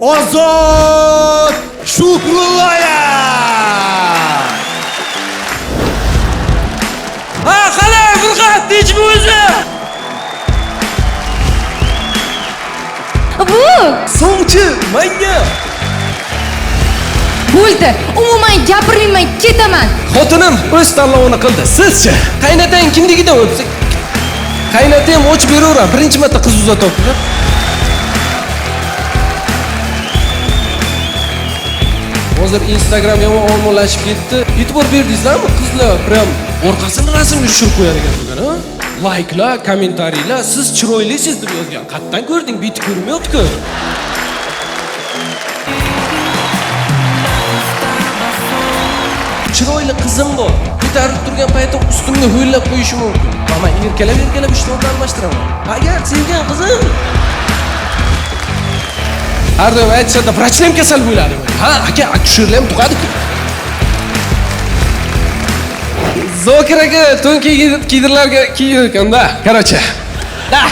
Ozod Shukrullayev! Ha, qalay, Furqat, tinchmi o'zi? Bu Sovchi menga. bo'ldi. Umuman gapirmayman, ketaman. Xotinim o'z tanlovini qildi. Sizchi? Qaynotang kimligidan o'tsa, qaynotam ochib beraveradi. Birinchi marta qiz uzatyapti. Hozir Instagram yomon ommalashib ketdi. E'tibor berdingizlarmi? Qizlar prям orqasini rasmga tushirib qo'yar ekan bugun, ha? Layklar, kommentariylar, siz chiroylisiz deb yozgan. Qayerdan ko'rding? Beti ko'rinmayapti-ku. Chiroyli qizim bor. Ko'tarib turgan paytim ustimga ho'llab qo'yishi mumkin. Va men erkalab erkalab ishtonni almashtiraman. Agar sevgan qizim har doim aytishadi, vrachlar ham kasal bo'ladi. Ha, aka, akusherlar ham tug'adi-ku. Zokir aka to'n kiydirlarga kiydirganda, короче. Da.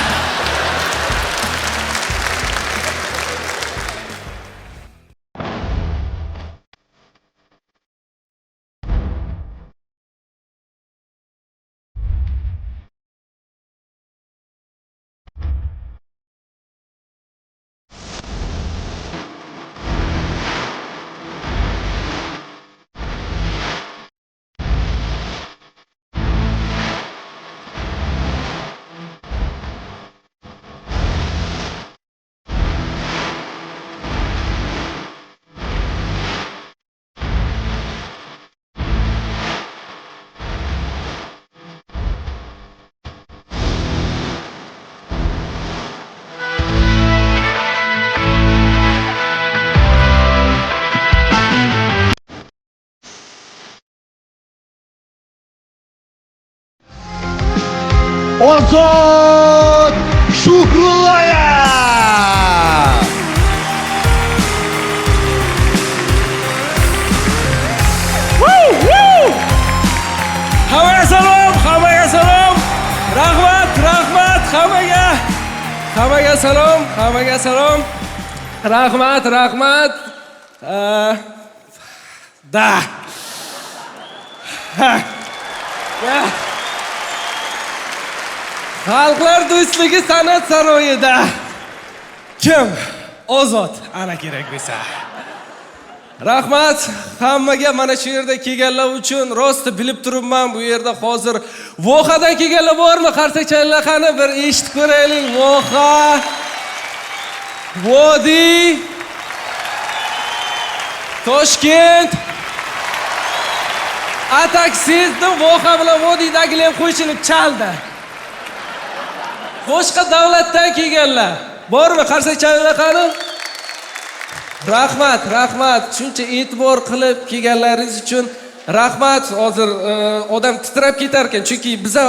Ozod Shukrullayev! Hammaga salom, hammaga salom. Rahmat, rahmat hammaga. Hammaga salom, hammaga salom. Rahmat, rahmat. Da. Ha. Ya. Xalqlar do'stligi san'at saroyida. Kim? Ozod ana kerak bo'lsa. Rahmat hammaga mana shu yerda kelganlar uchun. Rosti bilib turibman, bu yerda hozir Vohadan kelganlar bormi? Qarsakchalar qani, bir eshitib ko'raylik. Voha, Vodiy, Toshkent. Atak sezdim, Voha bilan Vodiydagilar ham qo'shilib chaldi. Boshqa davlatdan kelganlar bormi? Qarsakchalar qani? Rahmat, rahmat. Shuncha e'tibor qilib kelganlaringiz uchun rahmat. Hozir odam titrab ketar ekan, chunki biza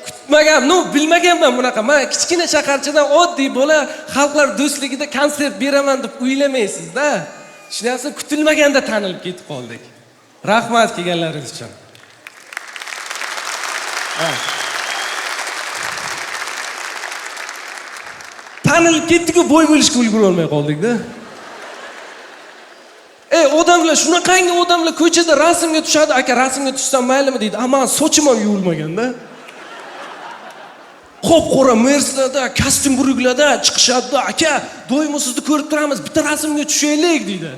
kutmagan, no, bilmaganman bunaqa. Men kichkina shaharchadan oddiy bola xalqlar do'stligida konsert beraman deb o'ylamaysiz-da. Tushunyapsiz? Kutilmaganda tanilib ketib qoldik. Rahmat kelganlaringiz uchun. Tanilib ketdik-ku, bo'y bo'lishga ulgura olmay qoldik-da. Odamlar shunaqangi odamlar ko'chada rasmga tushadi, aka rasmga tushsam maylimi deydi. A, men sochim ham yuvilmaganda. Qop-qora Mercedes-da, kostyum buruklarda chiqishadi, aka, doimo sizni ko'rib turamiz, bitta rasmga tushaylik deydi.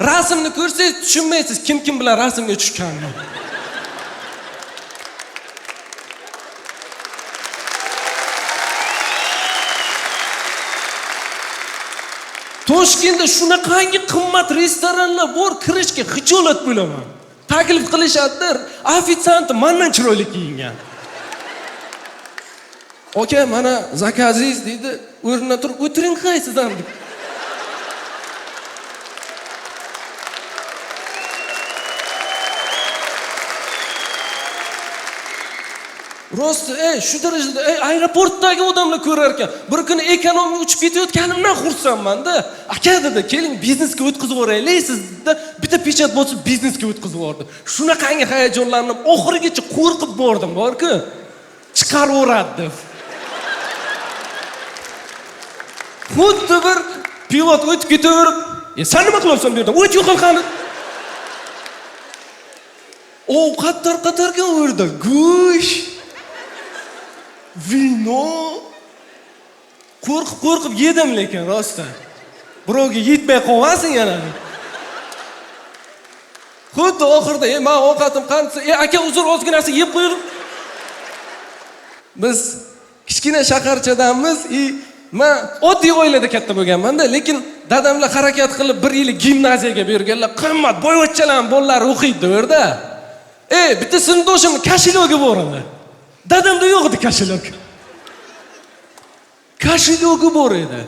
Rasmni ko'rsangiz tushunmaysiz kim kim bilan rasmga tushganini. Toshkentda shunaqangi qimmat restoranlar bor, kirishga xijolat bo'laman. Taklif qilishadi, ofitsiant mendan chiroyli kiyingan. Aka, mana zakazingiz deydi, o'rnidan turib o'tiring qaysidan deb. Rost, shu darajada, aeroportdagi odamlar ko'rar ekan. Bir kuni ekonomiya uchib ketayotganimdan xursandman-da. Aka dedi, keling biznesga o'tkazib yuboraylik, siz dedi, bitta pechat bosib biznesga o'tkazib yubordi. Shunaqangi hayajonlandim, oxirigacha qo'rqib bordim, borku. Chiqaraveradi deb. Xuddi bir Pilot o'tib ketaverib, sen nima qilyapsan bu yerda? O't yo'qol qani. Ovqat tarqatarkan u yerda go'sht, vino. Qo'rqib-qo'rqib yedim lekin rostdan. Birovga yetmay qolmasin yana. Xuddi oxirida, men ovqatim qani, aka uzr ozginasi yeb qo'ying. Biz kichkina shaharchadanmiz, men oddiy oilada katta bo'lganman-da, lekin dadamlar harakat qilib bir yil gimnaziyaga berganlar, qimmat boyvachchalarning bolalari o'qiydi u yerda. Bitta sinfdoshim koshelyogi bor edi. Dadamda yo'q edi koshelok. Koshelyogi bor edi.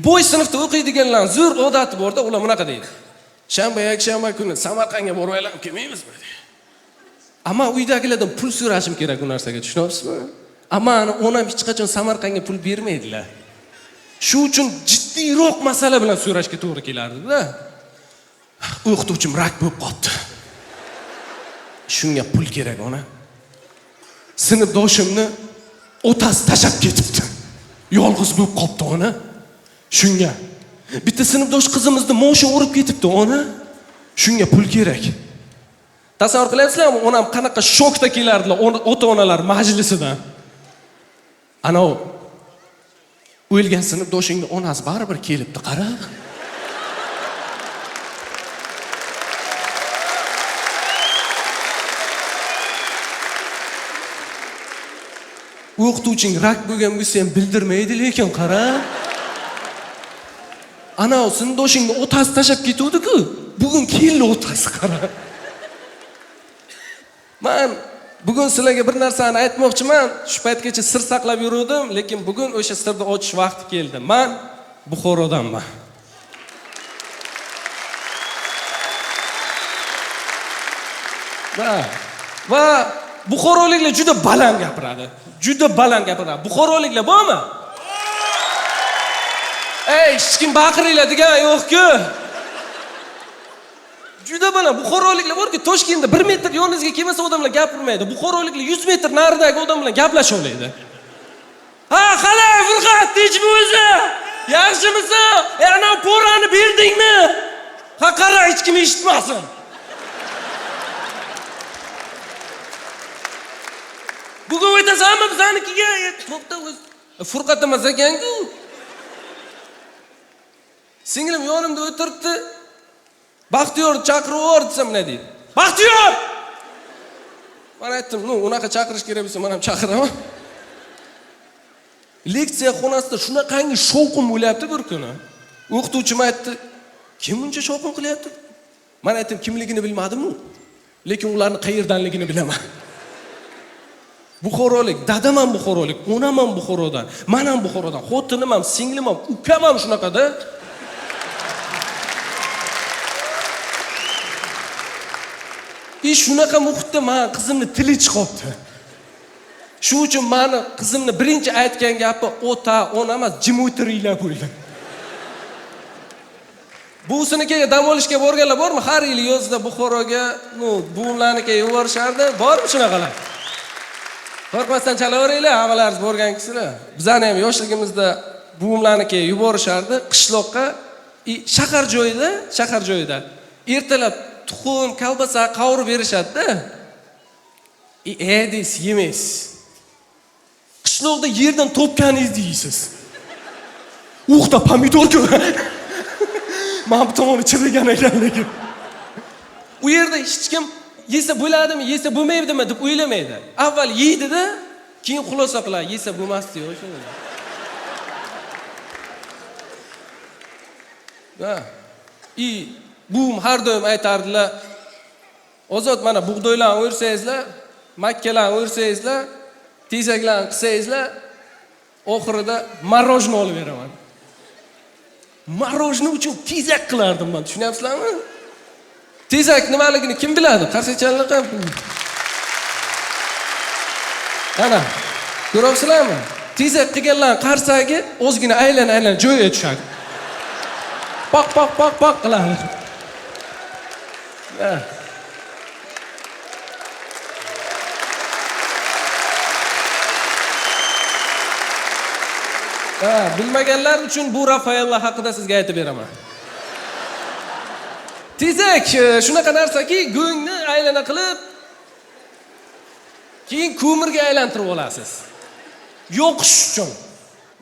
Boy sinfda o'qiydiganlar zo'r odati borda, ular bunaqa deydi. Shanba, yakshanba kuni Samarqandga borib aylanib kelmaymizmi? Ammo uydagilardan pul so'rashim kerak u narsaga, tushunyapsizmi? Ammo onam hech qachon Samarqandga pul bermaydilar. Shu uchun jiddiyroq masala bilan so'rashga to'g'ri kelardi-da. O'qituvchim rak bo'lib qoldi. Shunga pul kerak ona. Sinfdoshimni otasi tashlab ketibdi. Yolg'iz bo'lib qoldi ona. Shunga bitta sinfdosh qizimizni moshin urib ketibdi ona. Shunga pul kerak. Tasavvur qilyapsizlarmi? Onam qanaqa shokda kelardilar ota-onalar majlisidan. Ana u o'lgan sinfdoshingni onasi baribir kelibdi, qara. O'qituvching rak bo'lgan bo'lsa ham bildirmaydi, lekin qara. Ana sinfdoshingni otasi tashlab ketuvdi-ku. Bugun keldi otasi, qara. Men bugun sizlarga bir narsani aytmoqchiman. Shu paytgacha sir saqlab yuruvdim, lekin bugun o'sha sirni ochish vaqti keldi. Men Buxorodanman. Va buxoroliklar juda baland gapiradi. Juda baland gapiradi. Buxoroliklar bormi? Ey, hech kim baqiringlar degan yo'q-ku. Juda baland. Buxoroliklar borki, Toshkentda 1 metr yoningizga kelmasa odamlar gapirmaydi. Buxoroliklar 100 metr naridagi odam bilan gaplasha oladi. Ha, qalay, Furqat, tinchmi o'zi? Yaxshimisan? Ana porani berdingmi? Ha, qara, hech kim eshitmasin. Bugun o'tasanmi bizanikiga? To'xta, o'z Furqat emas ekan-ku. Singlim yonimda o'tiribdi. Baxtiyor chaqirib yubor desam nima deydi? Baxtiyor! Men aytdim, "Ну, unaqa chaqirish kerak bo'lsa, men ham chaqiraman." Leksiya xonasida shunaqangi shovqin bo'lyapti bir kuni. O'qituvchim aytdi, "Kim buncha shovqin qilyapti?" Men aytdim, kimligini bilmadim-u, lekin ularni qayerdanligini bilaman. Buxorolik, dadam ham buxorolik, onam ham Buxorodan, men ham Buxorodan, xotinim ham, singlim ham, ukam ham shunaqada. Shunaqa muhitda men qizimni tili chiqibdi. Shu uchun meni qizimni birinchi aytgan gapi ota, ona emas, jim o'tiringlar bo'ldi. Buvsinikiga dam olishga borganlar bormi? Har yili yozda Buxoroga, buvimlarnikiga yuborishardi. Bormi shunaqalar? Qo'rqmasdan chalaveringlar, hammalaringiz borgankisizlar. Bizani ham yoshligimizda buvimlarnikiga yuborishardi qishloqqa, shahar joyida ertalab tuxum, kolbasa qovurib berishadi-da. Deysiz, yemaysiz. Qishloqda yerdan topganingizni yeysiz. Uxda pomidor ko'r. Mana bu tomoni chirigan ekan lekin. U yerda hech kim yesa bo'ladimi, yesa bo'lmaydimi deb o'ylamaydi. Avval yeydi-da, keyin xulosa qiladi, yesa bo'lmasdi yo'q shuni. Ha. Buvim har doim aytardilar, Ozod, mana bug'doylarni o'rsangizlar, makkalarni o'rsangizlar, tezaklarni qilsangizlar, oxirida marojni olib beraman. Marojni uchun tezak qilardim men, tushunyapsizlarmi? Tezak nimaligini kim biladi? Qarsakchanliq ham. Ana, ko'ryapsizlarmi? Tezak qilganlar qarsagi ozgina aylan-aylan joyiga tushadi. Poq poq poq poq qiladi. Ha, bilmaganlar uchun bu Rafaella haqida sizga aytib beraman. Tezak shunaqa narsaki, go'ngni aylana qilib, keyin ko'mirga aylantirib olasiz. Yoqish uchun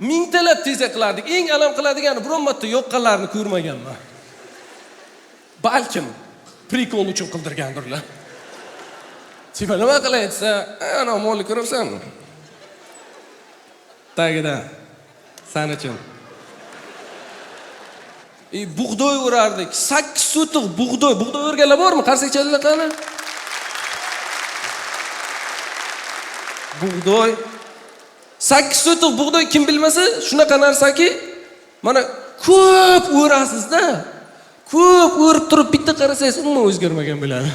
mingtalab tezak qilardik. Eng alam qiladigani biron marta yoqqanlarni ko'rmaganman. Balkim прикол uchun qildirgandirlar. Типа nima qilay desa, ana molni ko'rapsanmi? Tagida san uchun. Bug'doy o'rardik. 8 sotiq bug'doy. Bug'doy o'rganlar bormi? Qarsakchalar qani? Bug'doy. 8 sotiq bug'doy kim bilmasa, shunaqa narsaki, mana ko'p o'rasizda. Ko'p o'rib turib bitta qarasangiz umuman o'zgarmagan bo'ladi.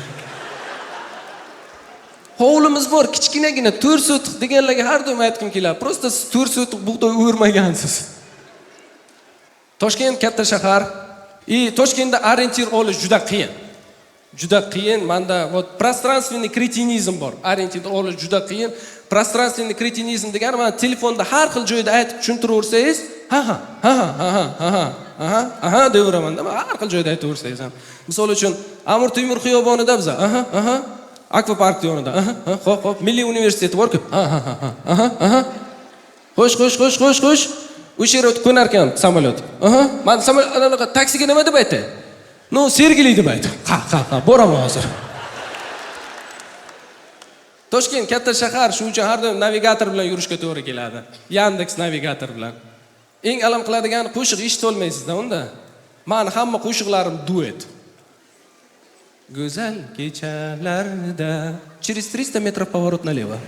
Hovlimiz bor, kichkinagina 4 sotiq deganlarga har doim aytgim keladi. Просто siz 4 sotiq bug'doy o'rmagansiz. Toshkent katta shahar. Toshkentda orientir olish juda qiyin. Juda qiyin. Menda вот пространственный кретинизм bor. Orientir olish juda qiyin. Пространственный кретинизм degani mana telefonda har xil joyda aytib tushuntiraversangiz, ha ha ha ha ha ha ha ha ha deyveraman-da. Har xil joyda aytaversangiz ham. Misol uchun Amir Temur xiyobonida biz, aha aha, Akvapark yonida, aha, xo'p, xo'p, Milliy universiteti bor-ku. Ha ha ha ha aha. Xo'sh, xo'sh, xo'sh, xo'sh, xo'sh. O'sha yerga o'tib qo'nar ekan samolyot. Aha, man samolyot anaqa taksiga nima deb aytdi? No, Sergeli deb aytdi. Ha, ha, ha, boraman hozir. Toshkent katta shahar, shuning uchun har doim navigator bilan yurishga to'g'ri keladi. Yandex navigator bilan. Eng alam qiladigan qo'shiq eshitolmaysizda unda. Mani hamma qo'shiqlarim duet. Go'zal kechalarda через 300 метров поворот налево.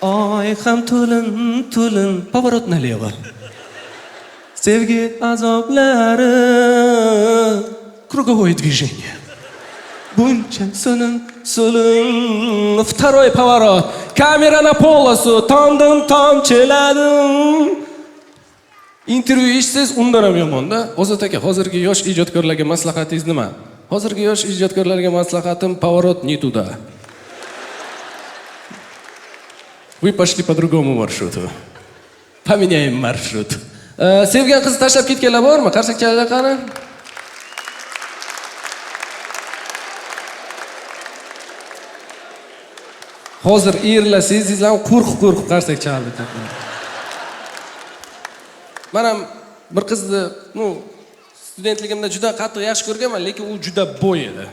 Oy ham to'lin to'lin поворот налево. Sevgi azoblari круговое движение. Buncha so'lim so'lim второй поворот. Камера на полосу tomdim tomchiladim. Intervyu eshitsangiz undan ham yomonda. Ozod aka, hozirgi yosh ijodkorlarga maslahatingiz nima? Hozirgi yosh ijodkorlarga maslahatim: поворот не туда. Вы пошли по другому маршруту. Поменяем маршрут. Sevgan qizni tashlab ketganlar bormi? Qarsakchalar qani? Hozir erlar sezingizlar qo'rqib-qo'rqib qarsak chaldi. Men ham bir qizni, ну, studentligimda juda qattiq yaxshi ko'rganman, lekin u juda bo'y edi.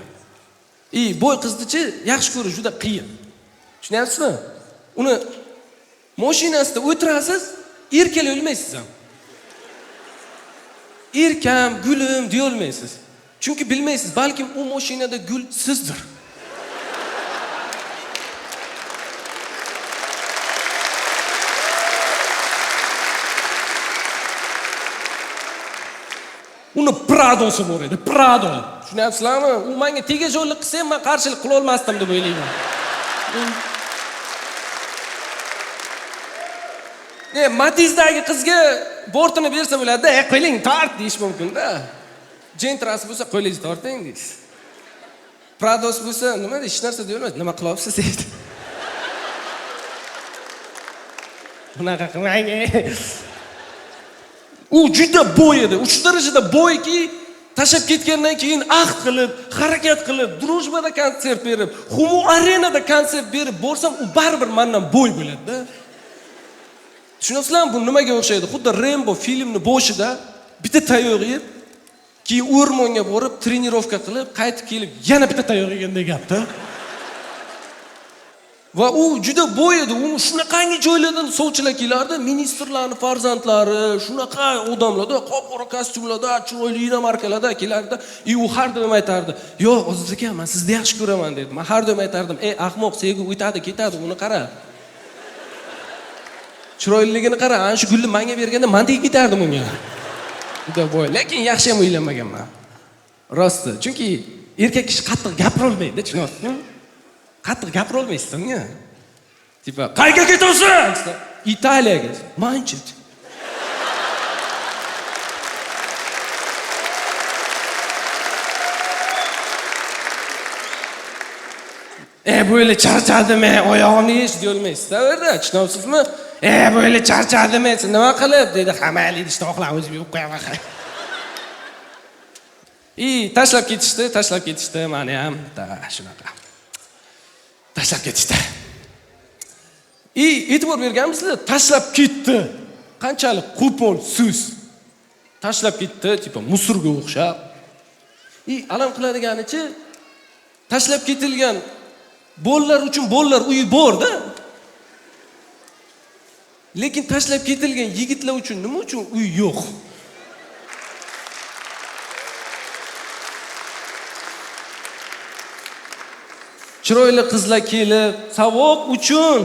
Bo'y qizni-chi yaxshi ko'rish juda qiyin. Tushunyapsizmi? Uni mashinasida o'tirasiz, erkalay olmaysiz ham. Erkam, gulim deya olmaysiz. Chunki bilmaysiz, balkim u mashinada gul sizdir. Uni Pradosi bor edi, Prado. Tushunyapsizlarmi? U menga tegajog'lik qilsa ham men qarshilik qila olmasdim deb o'ylayman. Matizdagi qizga bortini bersa bo'ladi-da, qo'ling tort deyish mumkin-da. Gentrasi bo'lsa qo'lingizni torting deysiz. Prados bo'lsa nima deysiz, hech narsa deya olmaysiz. Nima qilyapsiz deydi. Bunaqa qilmang. U juda bo'y edi. Shu darajada bo'yki, tashlab ketgandan keyin ahd qilib, harakat qilib, Drujbada konsert berib, Humo Arenada konsert berib borsam, u baribir mendan bo'y bo'ladi-da. Tushunyapsizlarmi, bu nimaga o'xshaydi? Xuddi Rembo filmni boshida bitta tayoq yeb, keyin o'rmonga borib, trenirovka qilib, qaytib kelib, yana bitta tayoq yegandek gapda. Va u juda bo'y edi. U shunaqangi joylardan sovchilar kelardi, ministrlarning farzandlari, shunaqa odamlarda, qop-qora kostyumlarda, chiroyli inomarkalarda kelardi. U har doim aytardi: "Yo'q, Ozod aka, men sizni yaxshi ko'raman" dedi. Men har doim aytardim: "Ey ahmoq, sevgi o'tadi, ketadi, uni qara. Chiroyliligini qara, ana shu gulni menga berganda men tegib ketardim unga." Juda bo'y, lekin yaxshi ham o'ylanmaganman. Rosti, chunki erkak kishi qattiq gapira olmaydi, tushunyapsizmi? Qattiq gapira olmaysiz unga. Tipa, qayerga ketasan? Italiyaga. Manchi. Böyle charchadim, oyog'imni yesh deya olmaysiz-da, u yerda, tushunyapsizmi? Bo'ldi, charchadim, nima qilib dedi. Ha, mayli, idishni oqlab o'zim yuvib qo'yaman. I tashlab ketishdi, tashlab ketishdi mani ham, shunaqa. Tashlab ketishdi. I e'tibor berganmisizlar, tashlab ketdi. Qanchalik qo'pol so'z. Tashlab ketdi, tipa musurga o'xshab. I alam qiladiganichi, tashlab ketilgan bolalar uchun bolalar uyi bor-da. Lekin tashlab ketilgan yigitlar uchun nima uchun uy yo'q? Chiroyli qizlar kelib, savob uchun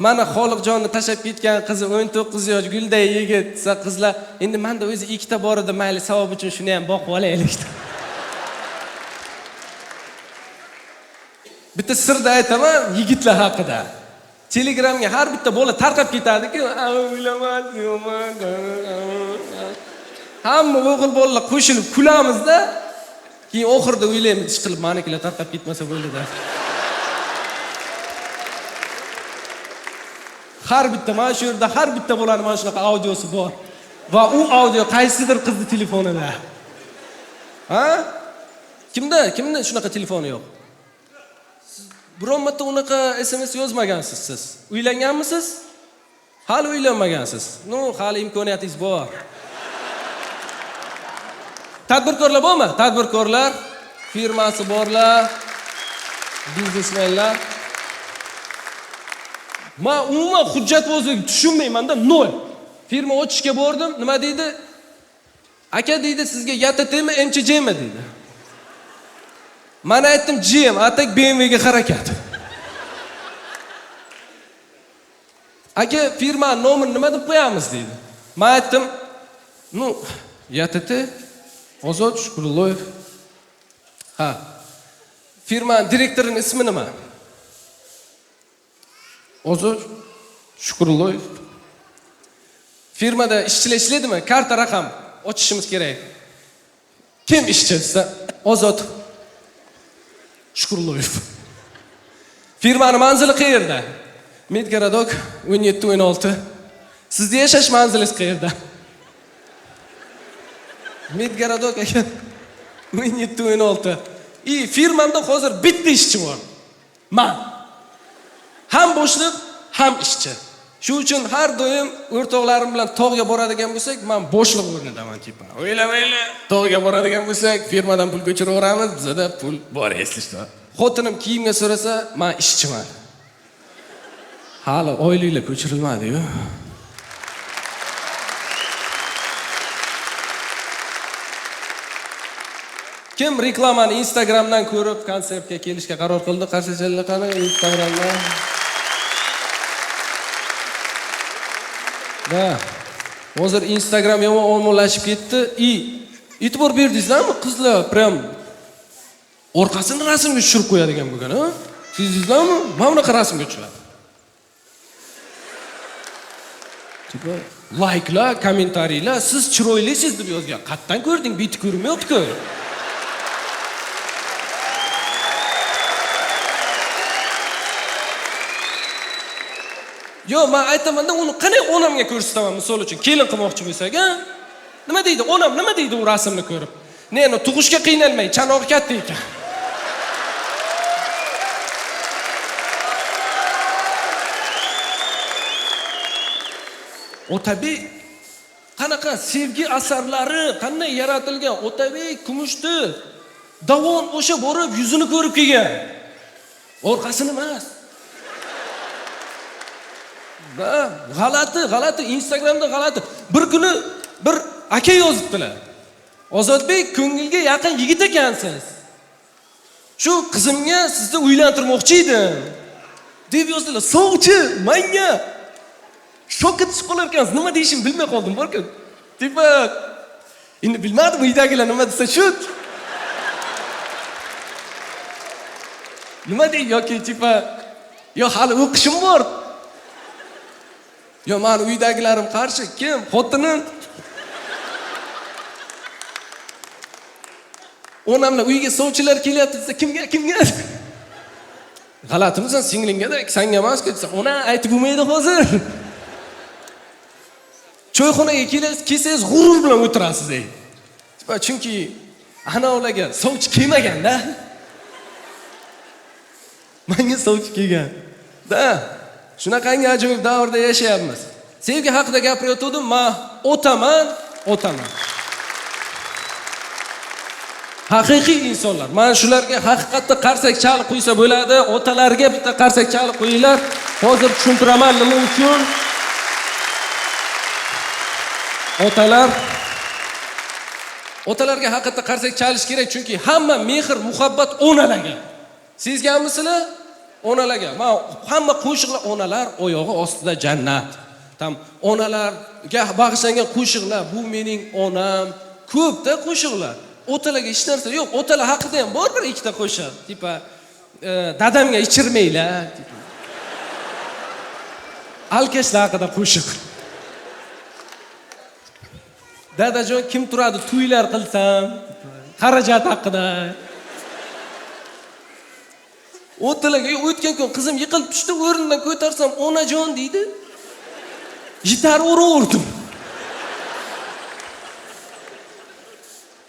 mana Xoliqjonni tashlab ketgan qizi 19 yosh gulday yigit desa qizlar, endi menda o'zi ikkita bor edi, mayli savob uchun shuni ham boqib olaylik. Bitta sirni aytaman yigitlar haqida. Telegramga har bitta bola tarqab ketadi-ku, hamma o'g'il bolalar qo'shilib kulamizda, keyin oxirida o'ylaymiz, ish qilib manikilar tarqab ketmasa bo'ldi-da. Har bitta mana shu yerda har bitta bolani mana shunaqa audiosi bor. Va u audio qaysidir qizni telefonida. Ha? Kimda? Kimda shunaqa telefoni yo'q? Siz biron marta unaqa SMS yozmagansiz siz. Uylanganmisiz? Hali uylanmagansiz. No, hali imkoniyatingiz bor. Tadbirkorlar bormi? Tadbirkorlar, firmasi borlar, biznesmenlar. Men umuman hujjatvozlikni tushunmayman-da, nol. Firma ochishga bordim, nima deydi? Aka deydi, sizga YTTmi, MCJmi deydi. Men aytdim GM, atak BMW ga harakat. Aka, firma nomerini nima deb qo'yamiz deydi. Men aytdim, "Ну, YTT Ozod Shukrulloyev." Ha. Firma direktorining ismi nima? Ozod Shukrulloyev. Firmada ishchilar ishlaydimi? Karta raqam ochishimiz kerak. Kim ishchi desa, Ozod Shukrulloyev. Firmani manzili qayerda? Medgorodok 17-16. Sizni yashash manzilingiz qayerda? Medgorodok aka 17-16. I firmamda hozir bitta ishchi bor. Men. Ham boshliq, ham ishchi. Shu uchun har doim o'rtoqlarim bilan tog'ga boradigan bo'lsak, men boshliq o'rnidaman tipa. O'yla-o'yla, tog'ga boradigan bo'lsak, firmadan pul ko'chiraveramiz, bizda pul bor, eslashda. Xotinim kiyimga so'rasa, men ishchiman. Hali oyliklar ko'chirilmadi-yu. Kim reklamani Instagramdan ko'rib konsertga kelishga qaror qildi? Qarshi qani Instagramdan. Da. Hozir Instagram yomon ommalashib ketdi. I e'tibor berdingizlarmi? Qizlar prям orqasini rasmga tushirib qo'yadigan bo'lgan, ha? Sezdingizlarmi? Mana bunaqa rasmga tushadi. Tipa layklar, kommentariylar, siz chiroylisiz deb yozgan. Qayerdan ko'rding? Beti ko'rinmayapti-ku. Yo, men aytaman-da, uni qanday onamga ko'rsataman, misol uchun, kelin qilmoqchi bo'lsak, ha? Nima deydi? Onam nima deydi u rasmni ko'rib? Ne, uni tug'ishga qiynalmay, chanog'i katta ekan. Otabek qanaqa sevgi asarlari qanday yaratilgan? Otabek kumushni Davon o'sha borib yuzini ko'rib kelgan. Orqasini emas. Da, g'alati, g'alati, Instagramda g'alati. Bir kuni bir aka yozibdilar. Ozodbek, ko'ngilga yaqin yigit ekansiz. Shu qizimga sizni uylantirmoqchi edim, deb yozdilar. Sovchi menga shokka tushib qolar ekansiz. Nima deyishimni bilmay qoldim, borku. Tipa endi bilmadim uydagilar nima desa shu. Nima dey yoki tipa yo hali o'qishim bor. Yo meni uydagilarim qarshi, kim? Xotinim. Onamlar uyga sovchilar kelyapti desa, kimga, kimga? G'alatimisan, singlingga-da, sanga emas desa, ona aytib bo'lmaydi hozir. Choyxonaga kelsangiz g'urur bilan o'tirasiz ey. Chunki ana ularga sovchi kelmaganda. Menga sovchi kelgan. Da, shunaqangi ajoyib davrda yashayapmiz. Sevgi haqida gapirayotgandim, men otaman, otaman. Haqiqiy insonlar. Mana shularga haqiqatda qarsak chalib qo'ysa bo'ladi. Otalarga bitta qarsak chalib qo'yinglar. Hozir tushuntiraman nima uchun. Otalar, otalarga haqiqatda qarsak chalish kerak, chunki hamma mehr, muhabbat onalarga. Sezganmisizlar? Onalarga. Mana hamma qo'shiqlar onalar oyog'i ostida jannat. Tam onalarga bag'ishlangan qo'shiqlar, bu mening onam, ko'pda qo'shiqlar. Otalarga hech narsa yo'q. Otalar haqida ham bor bir ikkita qo'shiq. Tipa dadamga ichirmanglar, tipa. Alkashlar haqida qo'shiq. Dadajon kim turadi to'ylar qilsam, xarajat haqida. Otalarga o'tgan kun qizim yiqilib tushdi, o'rnidan ko'tarsam onajon deydi. Yitar uraverdim.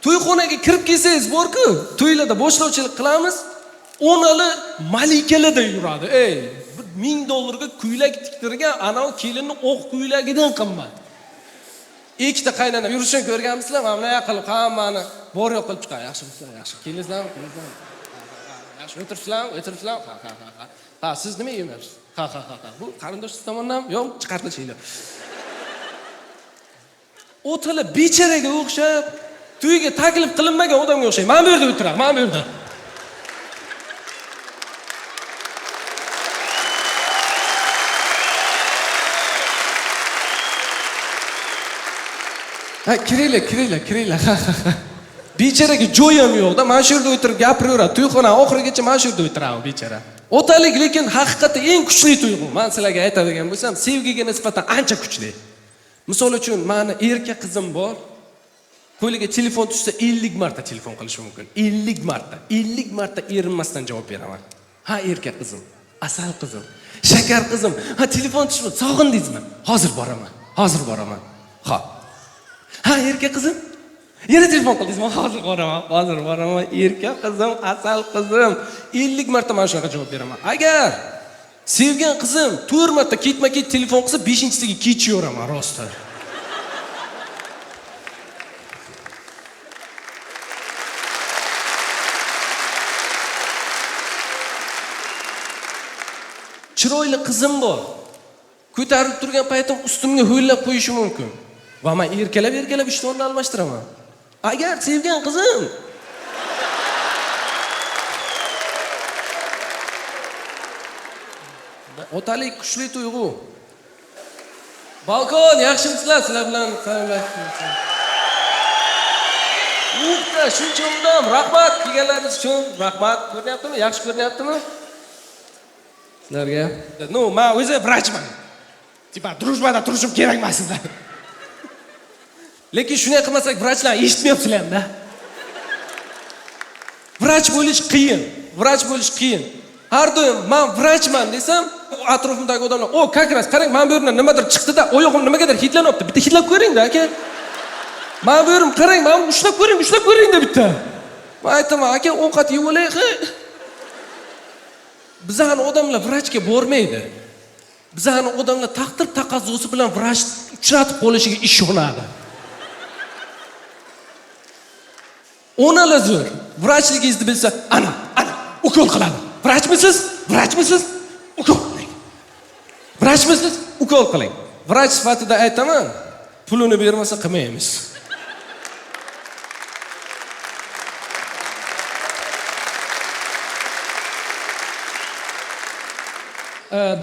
To'yxonaga kirib kelsangiz bor-ku, to'ylarda boshlovchilik qilamiz, onali malikalarda yuradi. Ey, $1000 ga ko'ylak tiktirgan anavi kelinni oq ko'ylagidan qimmat. Ikkita qaynona yurishini ko'rganmisizlar? Mana bunday qilib hammani bor yo'q qilib chiqadi. Yaxshimisizlar? Yaxshi. Keldingizlarmi? Keldingizlarmi? Yaxshi, o'tiribsizlarmi? O'tiribsizlarmi? Ha, ha, ha, ha. Ha, siz nima yemayapsiz? Ha, ha, ha, ha. Bu qarindosh siz tomondan? Yo'q, chiqartirishinglar. O'tili becharaga o'xshab, to'yga taklif qilinmagan odamga o'xshaydi. Mana bu yerda o'tiradi, mana bu yerda. Ha, kiringlar, kiringlar, kiringlar. Ha, ha, ha. Becharaga joy ham yo'q-da, mana shu yerda o'tirib gapiraveradi. To'yxona oxirigacha mana shu yerda o'tiradi bechara. Otalik lekin haqiqatda eng kuchli tuyg'u. Men sizlarga aytadigan bo'lsam, sevgiga nisbatan ancha kuchli. Misol uchun, meni erka qizim bor. Qo'liga telefon tushsa 50 marta telefon qilishi mumkin. 50 marta, 50 marta erinmasdan javob beraman. Ha, erka qizim, asal qizim, shakar qizim. Ha, telefon tushdi, sog'indingizmi? Hozir boraman, hozir boraman. Ha. Ha, erka qizim. Yana telefon qildingizmi? Hozir boraman, hozir boraman. Erka qizim, asal qizim. 50 marta mana shunaqa javob beraman. Agar sevgan qizim 4 marta ketma-ket telefon qilsa, 5-chisiga kechiveraman rostdan. Chiroyli qizim bor. Ko'tarilib turgan paytim ustimga ho'llab qo'yishi mumkin. Va men erkalab-erkalab ishtonni almashtiraman. Agar sevgan qizim otalik kuchli tuyg'u. Balkon, yaxshimisizlar? Sizlar bilan salomlashdim. Uqta, shuncha odam, rahmat kelganlaringiz uchun, rahmat. Ko'rinyaptimi? Yaxshi ko'rinyaptimi? Sizlarga. Ну, men o'zi vrachman. Tipa, drujbada turishim kerak emas sizlar. Lekin shunday qilmasak, vrachlar eshitmayapsizlar-da. Vrach bo'lish qiyin. Vrach bo'lish qiyin. Har doim men vrachman desam, atrofimdagi odamlar, "O, как раз qarang, mana bu yerdan nimadir chiqdi-da, oyog'im nimagadir hidlanyapti. Bitta hidlab ko'ring-da, aka. Mana bu yerim qarang, mana bu ushlab ko'ring, ushlab ko'ring-da bitta." Men aytaman, aka, ovqat yeb olay. Bizani odamlar vrachga bormaydi. Bizani odamlar taqdir taqozosi bilan vrach uchratib qolishiga ishonadi. Onalar zo'r. Vrachligingizni bilsa, ana, ana, ukol qiladi. Vrachmisiz? Vrachmisiz? Ukol qiling. Vrachmisiz? Ukol qiling. Vrach sifatida aytaman, pulini bermasa qilmaymiz.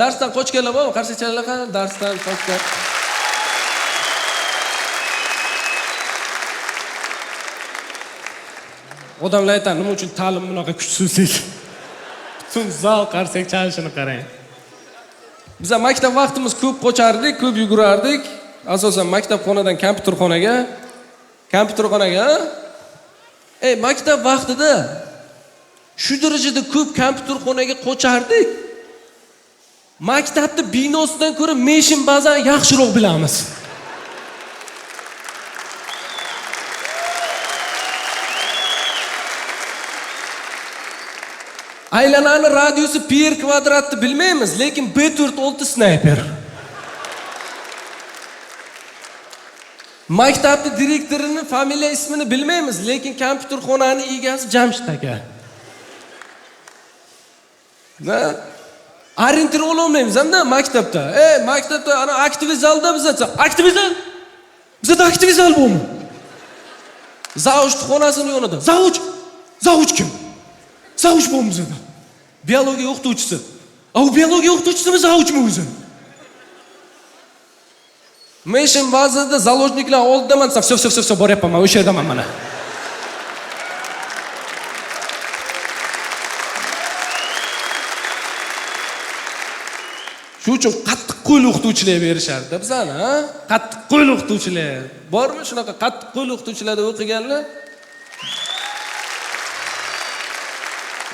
Darsdan qochganlar bormi? Qarshi challar qani? Darsdan qochgan. Odamlar aytadi, nima uchun ta'lim bunaqa kuchsiz deydi. Butun zal qarsak chalishini qarang. Biz maktab vaqtimiz ko'p qochardik, ko'p yugurardik. Asosan maktabxonadan kompyuterxonaga. Kompyuterxonaga, ha? Maktab vaqtida shu darajada ko'p kompyuterxonaga qo'chardik. Maktabni binosidan ko'ra meshin ba'zan yaxshiroq bilamiz. Aylanani radiusi pi r kvadratni bilmaymiz, lekin B46 snayper. Maktabni direktorini familiya ismini bilmaymiz, lekin kompyuterxonani egasi Jamshid aka. Na? Orientir ololmaymiz hamda maktabda. Maktabda ana aktiv zalda bizda. Aktiv zal? Bizda aktiv zal bormi? Zavuch xonasini yonida. Zavuch? Zavuch kim? Zavuch bormi bizda? Biologiya o'qituvchisi. A u biologiya o'qituvchisimi, zavuchmi o'zi? Meshin ba'zida zaложникlar oldidaman desam, "Всё, всё, всё, всё, boryapman, man o'sha yerdaman mana." Shu uchun qattiq qo'l o'qituvchilar berishardi bizani, ha? Qattiq qo'l o'qituvchilar. Bormi shunaqa qattiq qo'l o'qituvchilarda o'qiganlar?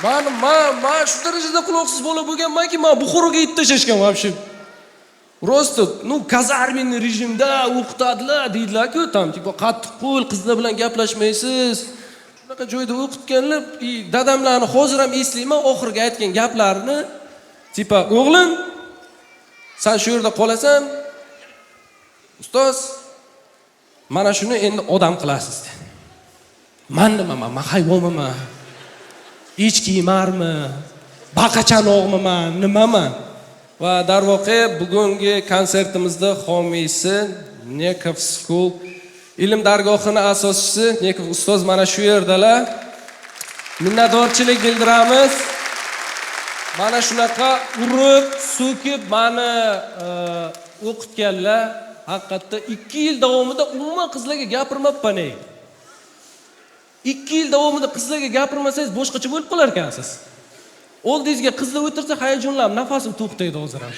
Man shu darajada quloqsiz bola bo'lganmanki, man Buxoroga yetib tashlashgan вообще. Просто, ну, казарменный rejimda o'qitadilar deydilar-ku, там типа qattiq qo'l, qizlar bilan gaplashmaysiz. Shunaqa joyda o'qitganlar, и dadamlarni hozir ham eslayman, oxirgi aytgan gaplarini, типа, o'g'lim, san shu yerda qolasan, ustoz, mana shuni endi odam qilasiz dedi. Man nimaman, man hayvonman, echki yemarmi, baqachanoqmiman, nimaman? Va darvoqe bugungi konsertimizda homiysi Nekov School ilm dargohini asoschisi Nekov ustoz mana shu yerdalar. Minnatdorchilik bildiramiz. Mana shunaqa urib, so'kib mani o'qitganlar. Haqiqatda 2 yil davomida umuman qizlarga gapirmabman. 2 yil davomida qizlarga gapirmasangiz boshqacha bo'lib qolar ekansiz. Oldingizga qizlar o'tirsa hayajonlanib nafasim to'xtaydi hozir ham.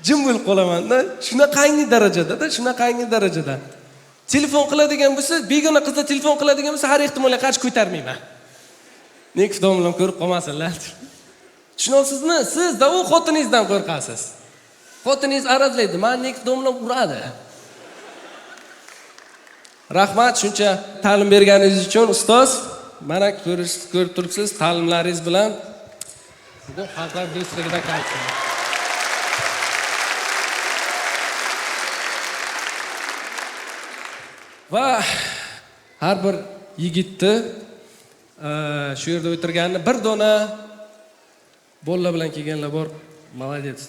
Jim bo'lib qolaman-da, shunaqangi darajada-da, shunaqangi darajada. Telefon qiladigan bo'lsa, begona qizlar telefon qiladigan bo'lsa, har ehtimolga qarshi ko'tarmayman. Nekov domlam ko'rib qolmasinlar. Tushunyapsizmi? Siz-da u xotiningizdan qo'rqasiz. Xotiningiz arazlaydi, meni Nekov domlam uradi. Rahmat shuncha ta'lim berganingiz uchun ustoz. Mana ko'rib turibsiz, ta'limlaringiz bilan bugun xalqlar do'stligidan qaytdim. Va har bir yigitni shu yerda o'tirganini bir dona bolalar bilan kelganlar bor. Молодец,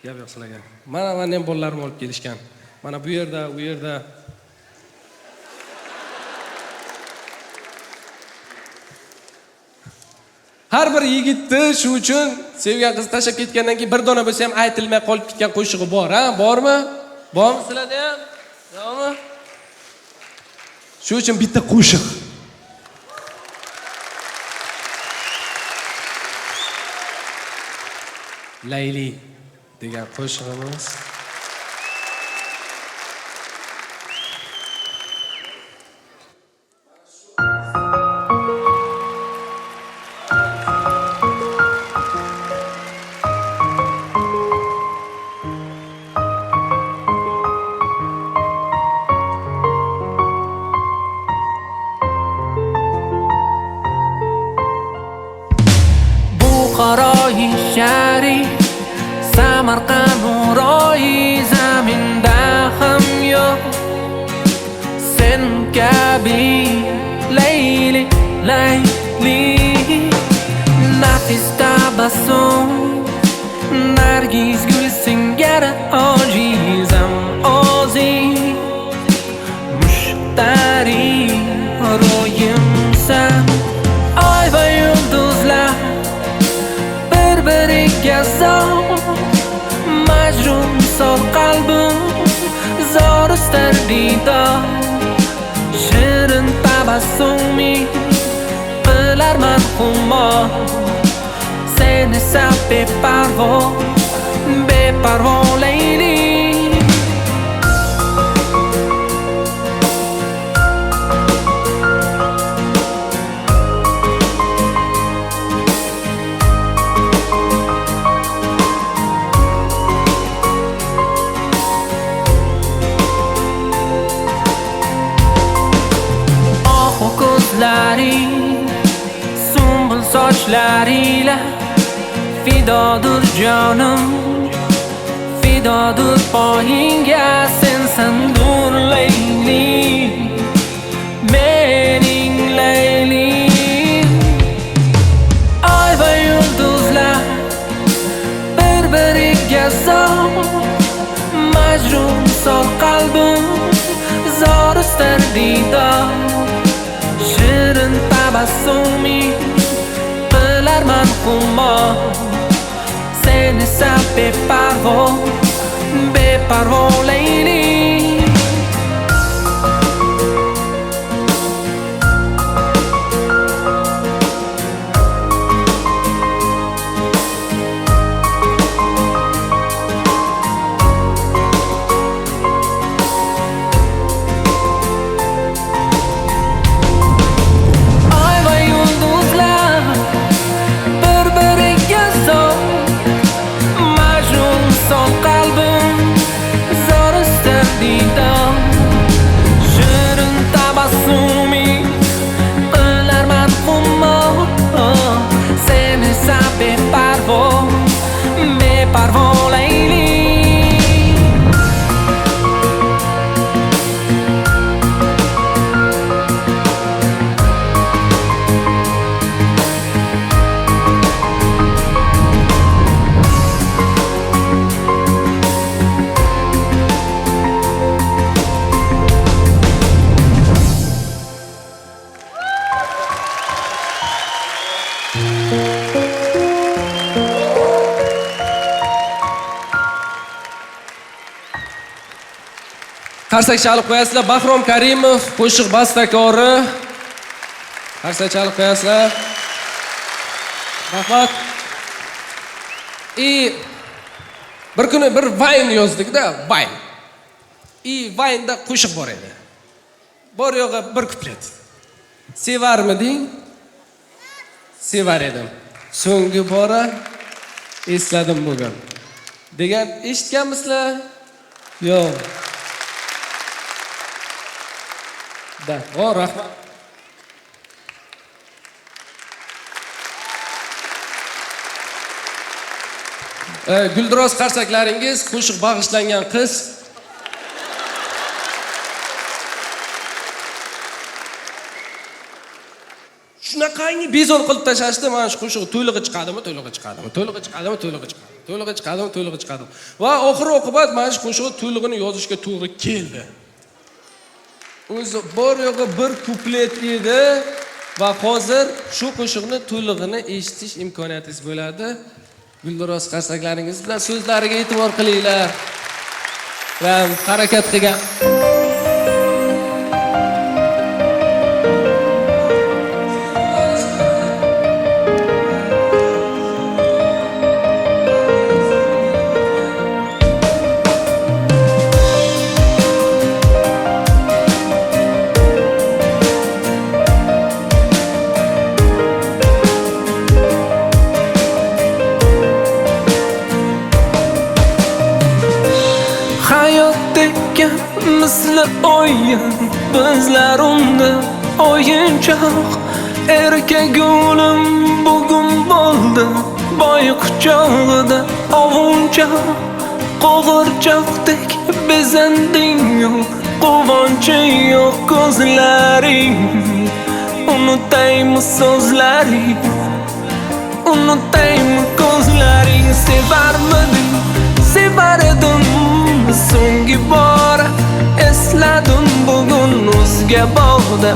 gap yo'q sizlarga. Mana meni ham bolalarim olib kelishgan. Mana bu yerda, u yerda. Har bir yigitni shu uchun sevgan qiz tashlab ketgandan keyin bir dona bo'lsa ham aytilmay qolib ketgan qo'shig'i bor, ha? Bormi? Bormi sizlarda ham? Yo'qmi? Shu uchun bitta qo'shiq. Layli degan qo'shig'imiz. Buxoroyi sharif, Samarqand ro'yi zaminda ham yo'q sen kabi Layli, Layli. Nafis tabassum, nargiz gul singari ojizam o'zing, mushtari ro'yimsan. Oy va yulduzlar bir-biriga zor, majnun misol qalbim zor istar diydor. Shirin tabassuming qilarman xumor, sen esa beparvo, beparvo Layli. Ko'zlaring sumbul sochlaringla fidodir jonim, fidodir poyingga. Sensan dur Leyli, mening Leylim. Oy va yulduzlar bir-biriga zor, majnun sol qalbim zor istar diydor. Shirin tabassuming qilarman xumor, sen esa beparvo, beparvo Leyli. Shirin tabassuming qilarman xumor, sen esa beparvo, beparvo Leyli. Qarsak chalib qo'yasizlar. Bahrom Karimov, qo'shiq bastakori. Qarsak chalib qo'yasizlar. Rahmat. Bir kuni bir vayn yozdik-da, vayn. Vaynda qo'shiq bor edi. Bor yo'g'i bir kuplet. Sevarmiding? Sevar edim. So'nggi bora esladim bugun. Degan eshitganmisizlar? Yo'q. Da, o rahmat. Guldiroz qarsaklaringiz, qo'shiq bag'ishlangan qiz. Shunaqangi bezor qilib tashlashdi, mana shu qo'shiq to'lig'i chiqadimi, to'lig'i chiqadimi, to'lig'i chiqadimi, to'lig'i chiqadimi, to'lig'i chiqadimi, to'lig'i chiqadimi. Va oxir oqibat mana shu qo'shiqni to'lig'ini yozishga to'g'ri keldi. O'zi bor yo'g'i bir kuplet edi va hozir shu qo'shiqni to'lig'ini eshitish imkoniyatingiz bo'ladi. Guldiroz qarsaklaringiz bilan so'zlariga e'tibor qilinglar. Va harakat qilgan. Misli o'yin, bizlar unda o'yinchoq. Erka gulim bugun bo'ldi boy quchog'ida ovunchoq. Qo'g'irchoqdek bezanding-yu, quvonchi yo'q ko'zlaring. Unutaymi so'zlaring, unutaymi ko'zlaring. Sevarmidim, sevar edim, so'nggi bora esladim bugun o'zga bog'da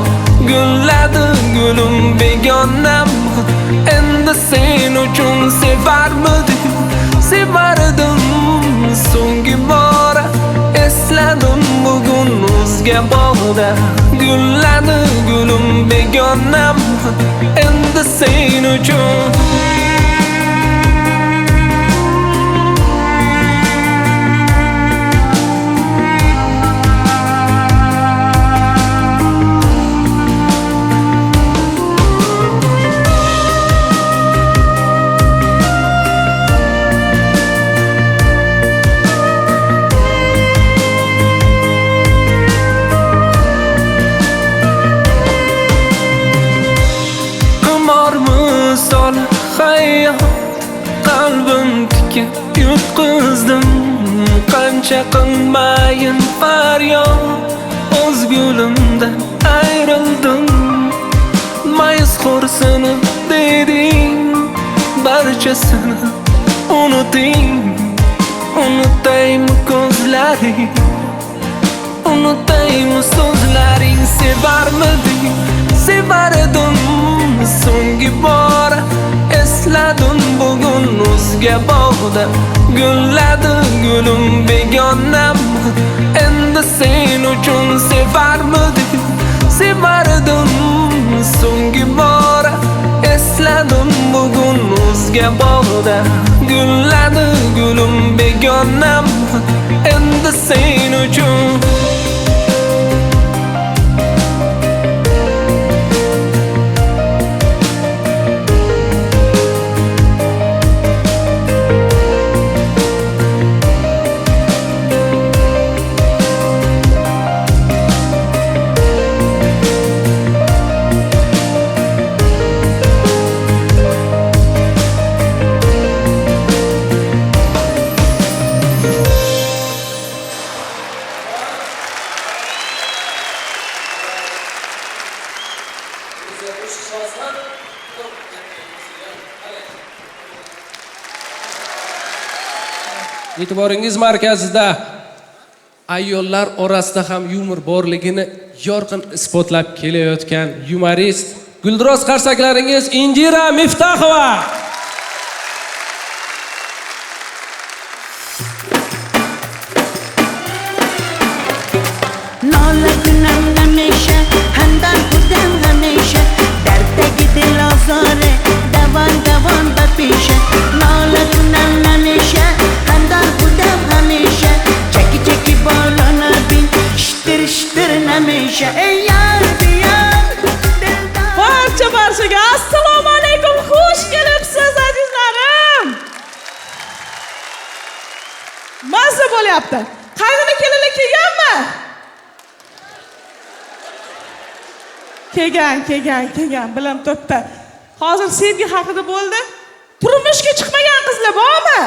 gulladi gulim begonam. Endi sen uchun sevarmidim, sevar edim, so'nggi bora esladim bugun o'zga bog'da gulladi gulim begonam. Endi sen uchun. Balki yutqizdim, qancha qilmayin faryod, o'z gulimdan ayrildim. Mayus xo'rsinib deding, barchasini unuting. Unutaymi ko'zlaring, unutaymi so'zlaring. Sevarmiding, sevar edim, so'nggi bora esladim. Bugun o'zga bog'da gulladi gulim, begonam endi sen uchun. Sevarmiding, sevar edim, so'nggi bora esladim. Bugun o'zga bog'da gulladi gulim, begonam endi sen uchun. E'tiboringiz markazida ayollar orasida ham yumor borligini yorqin isbotlab kelayotgan yumorist Guldiroz qarsaklaringiz Indira Miftaxova. Nola kunam hamisha, handan budam hamisha, dardagi dil ozori davon davon bapisha. Nola kunam hamisha, handan budam hamisha, cheki cheki bolona bin, shitir shitir namisha. Ey yar diyar dildor. Barcha barchaga assalomu alaykum, xush kelibsiz azizlarim. Mazza bo'lyapti. Qaynona kelinlar kelganmi? Kelgan, kelgan, kelgan, bilim to'pda. Hozir sevgi haqida bo'ldi. Turmushga chiqmagan qizlar bormi?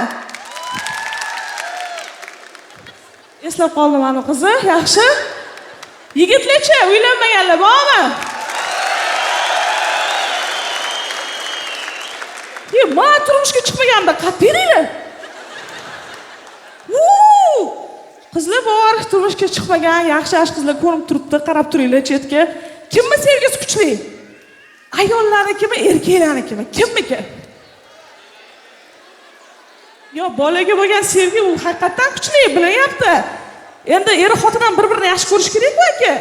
Eslab qoldim ana qizi, yaxshi. Yigitlarchi, uylanmaganlar bormi? Men turmushga chiqmaganimda qattiq. Qizlar bor, turmushga chiqmagan, yaxshi-yaxshi qizlar ko'rinib turibdi, qarab turinglar chetga. Kimni sevgisi kuchli? Ayollarnikimi, erkaklarnikimi? Kimniki? Yo, bolaga bo'lgan sevgi u haqiqatan kuchli, bilinyapti. Endi er xotin ham bir-birini yaxshi ko'rish kerak-ku aka.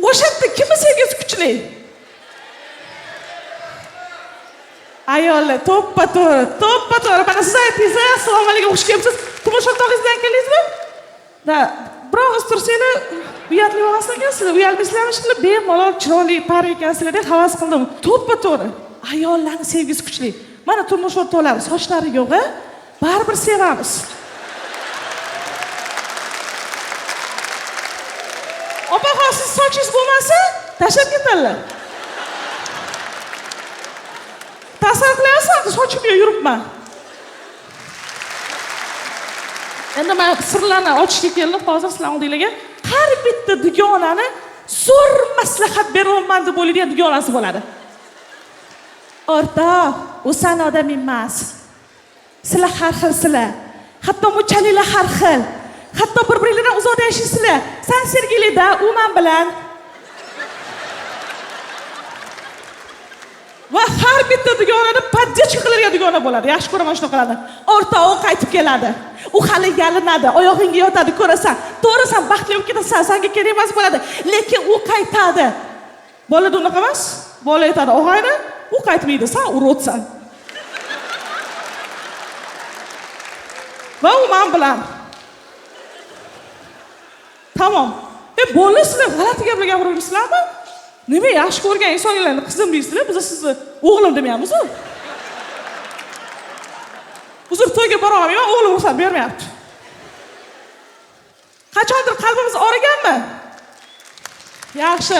O'sha yerda kimni sevgisi kuchli? Ayollar, to'ppa-to'g'ri, to'ppa-to'g'ri. Mana siz aytdingiz, assalomu alaykum, xush kelibsiz. Turmush o'rtog'ingiz bilan keldingizmi? Da, bir og'iz tursanglar, uyatli bo'lmas ekansizlar, uyalmaysizlarmi shunday bemalol chiroyli par ekansizlar deb havas qildim. To'ppa-to'g'ri. Ayollarning sevgisi kuchli. Mana turmush o'rtoqlar, sochlari yo'q, baribir sevamiz. Opaxon, siz sochingiz bo'lmasa, tashlab ketadilar. Tasavvur qilyapsizmi, sochim yo'q yuribman. Endi men sirlarni ochishga keldim hozir sizlar oldingizga. Har bitta dugonani zo'r maslahat beraman deb o'ylaydigan dugonasi bo'ladi. O'rtoq, u san odam emas. Sizlar har xilsizlar. Hatto muchalinglar har xil. Hatto bir-biringlardan uzoqda yashaysizlar. San Sergelida, u men bilan. Va har bitta dugonani поддержка qiladigan dugona bo'ladi. Yaxshi ko'raman shunaqalarni. O'rtog'i qaytib keladi. U hali yalinadi, oyog'ingga yotadi, ko'rasan. To'g'ri, sen baxtli bo'lib ketasan, senga kerak emas bo'ladi, lekin u qaytadi. Bolada unaqa emas. Bola aytadi, og'ayni, u qaytmaydi, sen urotsan. Va u men bilan. Tamom. Bola, sizlar g'alati gaplar gapiryapsizlarmi? Nima yaxshi ko'rgan insonlarni qizim deysizlar, biz sizni o'g'lim demaymiz-ku. Uzr, to'yga bora olmayman, o'g'lim ruxsat bermayapti. Qachondir qalbimiz og'riganmi? Yaxshi.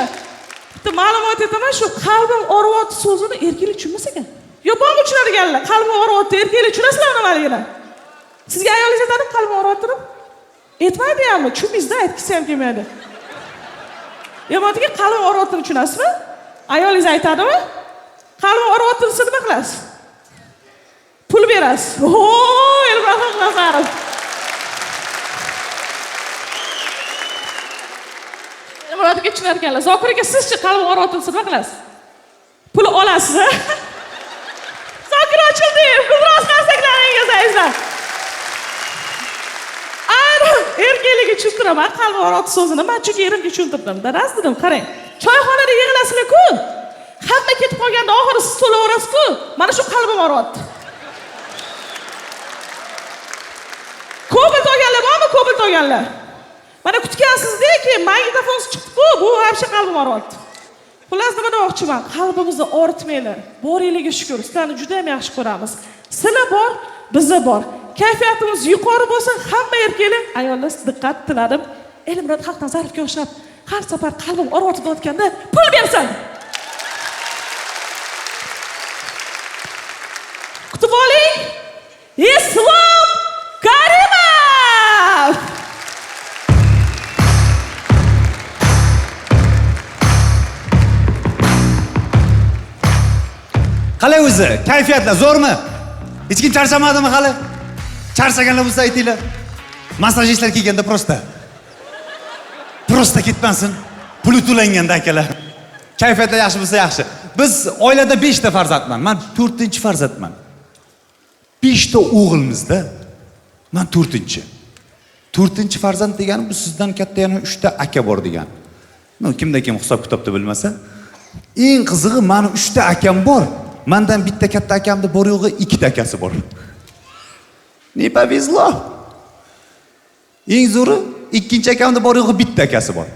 Bitta ma'lumot aytaman, shu qalbim og'riyapti so'zini erkaklar tushunmas ekan. Yo, bormi tushunadiganlar? Qalbim og'riyapti, erkaklar tushunasizlarmi nimaligini? Sizga ayolingiz aytadimi qalbim og'riyapti deb? Aytmaydi hammi, tushunmaysizda, aytgisi ham kelmaydi. Elmurod aka, qalbim og'riyapti tushunasizmi? Ayolingiz aytadimi? Qalbim og'riyapti desa nima qilasiz? Pul berasiz. O, Elmurod Haqnazarov. Elmurod aka tushunar ekanlar. Zokir aka, sizchi qalbim og'riyapti desa nima qilasiz? Pul olasiz, a? Zokir ochildi. Gulroz qarsaklaringiz azizlar. Ayrim erkaklarga tushuntiraman qalbim og'riyapti so'zini. Men chunki erimga tushuntirdim. Daraz dedim, qarang. Choyxonada yig'lasizlar-ku. Hamma ketib qolganda oxiri siz to'laverasiz-ku. Mana shu qalbim og'riyapti. Kobalt olganlar bormi? Kobalt olganlar. Mana kutgansizda keyin magnitofonsiz chiqdi-ku, bu вообще qalbim og'riyapti. Xullas, nima demoqchiman? Qalbimizni og'ritmanglar. Boringlarga shukr, sizlarni juda ham yaxshi ko'ramiz. Sizlar bor, biza bor. Kayfiyatimiz yuqori bo'lsa, hamma erkaklar, ayollar diqqat tiladim. Elmurod Haqnazarovga o'xshab har safar qalbim og'riyapti deyotganda pul bersin. Kutib oling. Islom Karimov! Qalay o'zi? Kayfiyatlar zo'rmi? Hech kim charchamadimi hali? Charchaganlar bo'lsa aytinglar. Massajistlar kelganda prosta. Prosta ketmasin. Puli to'langanda akalar. Kayfiyatlar yaxshi bo'lsa yaxshi. Biz oilada 5 ta farzandman. Men 4-farzandman. 5 ta o'g'ilmizda. Men 4-chi. 4-chi farzand degani bu sizdan katta yana 3 ta aka bor degani. No, kimda kim hisob kitobda bilmasa. Eng qizig'i meni 3 ta akam bor. Mendan bitta katta akamda bor yo'g'i 2 ta akasi bor. Ne повезло. Eng zo'ri ikkinchi akamda bor yo'g'i bitta akasi bor.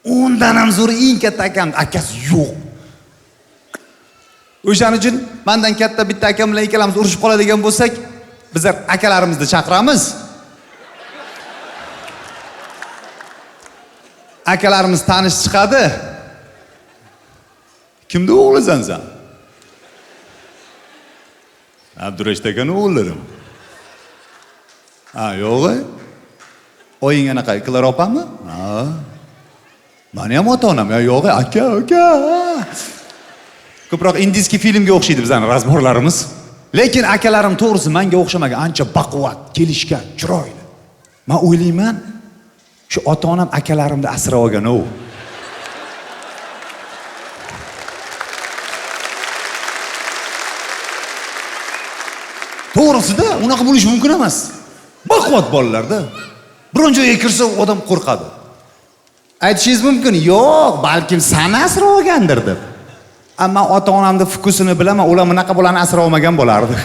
Undan ham zo'ri eng katta akamda akasi yo'q. O'shaning uchun mendan katta bitta akam bilan ikkalamiz urushib qoladigan bo'lsak, bizlar akalarimizni chaqiramiz. Akalarimiz tanish chiqadi. Kimni o'g'lisan sen? Abdurashid akani o'g'illarim. Ha, yo'g'i. Oying anaqa Klara opami? Ha. Meni ham ota-onam. Yo'g'i, aka, aka. Ko'proq indiyskiy filmga o'xshaydi bizning razborlarimiz. Lekin akalarim to'g'risi menga o'xshamagan, ancha baquvvat, kelishgan, chiroyli. Men o'ylayman, shu ota-onam akalarimni asrab olgan u. To'g'risida unaqa bo'lishi mumkin emas. Baquvvat bolalarda. Biron joyga kirsa odam qo'rqadi. Aytishingiz mumkin, yo'q, balkim seni asrab olgandir deb. Ammo ota-onamning fikusini bilaman, ular bunaqa bolani asrab olmagan bo'lardi.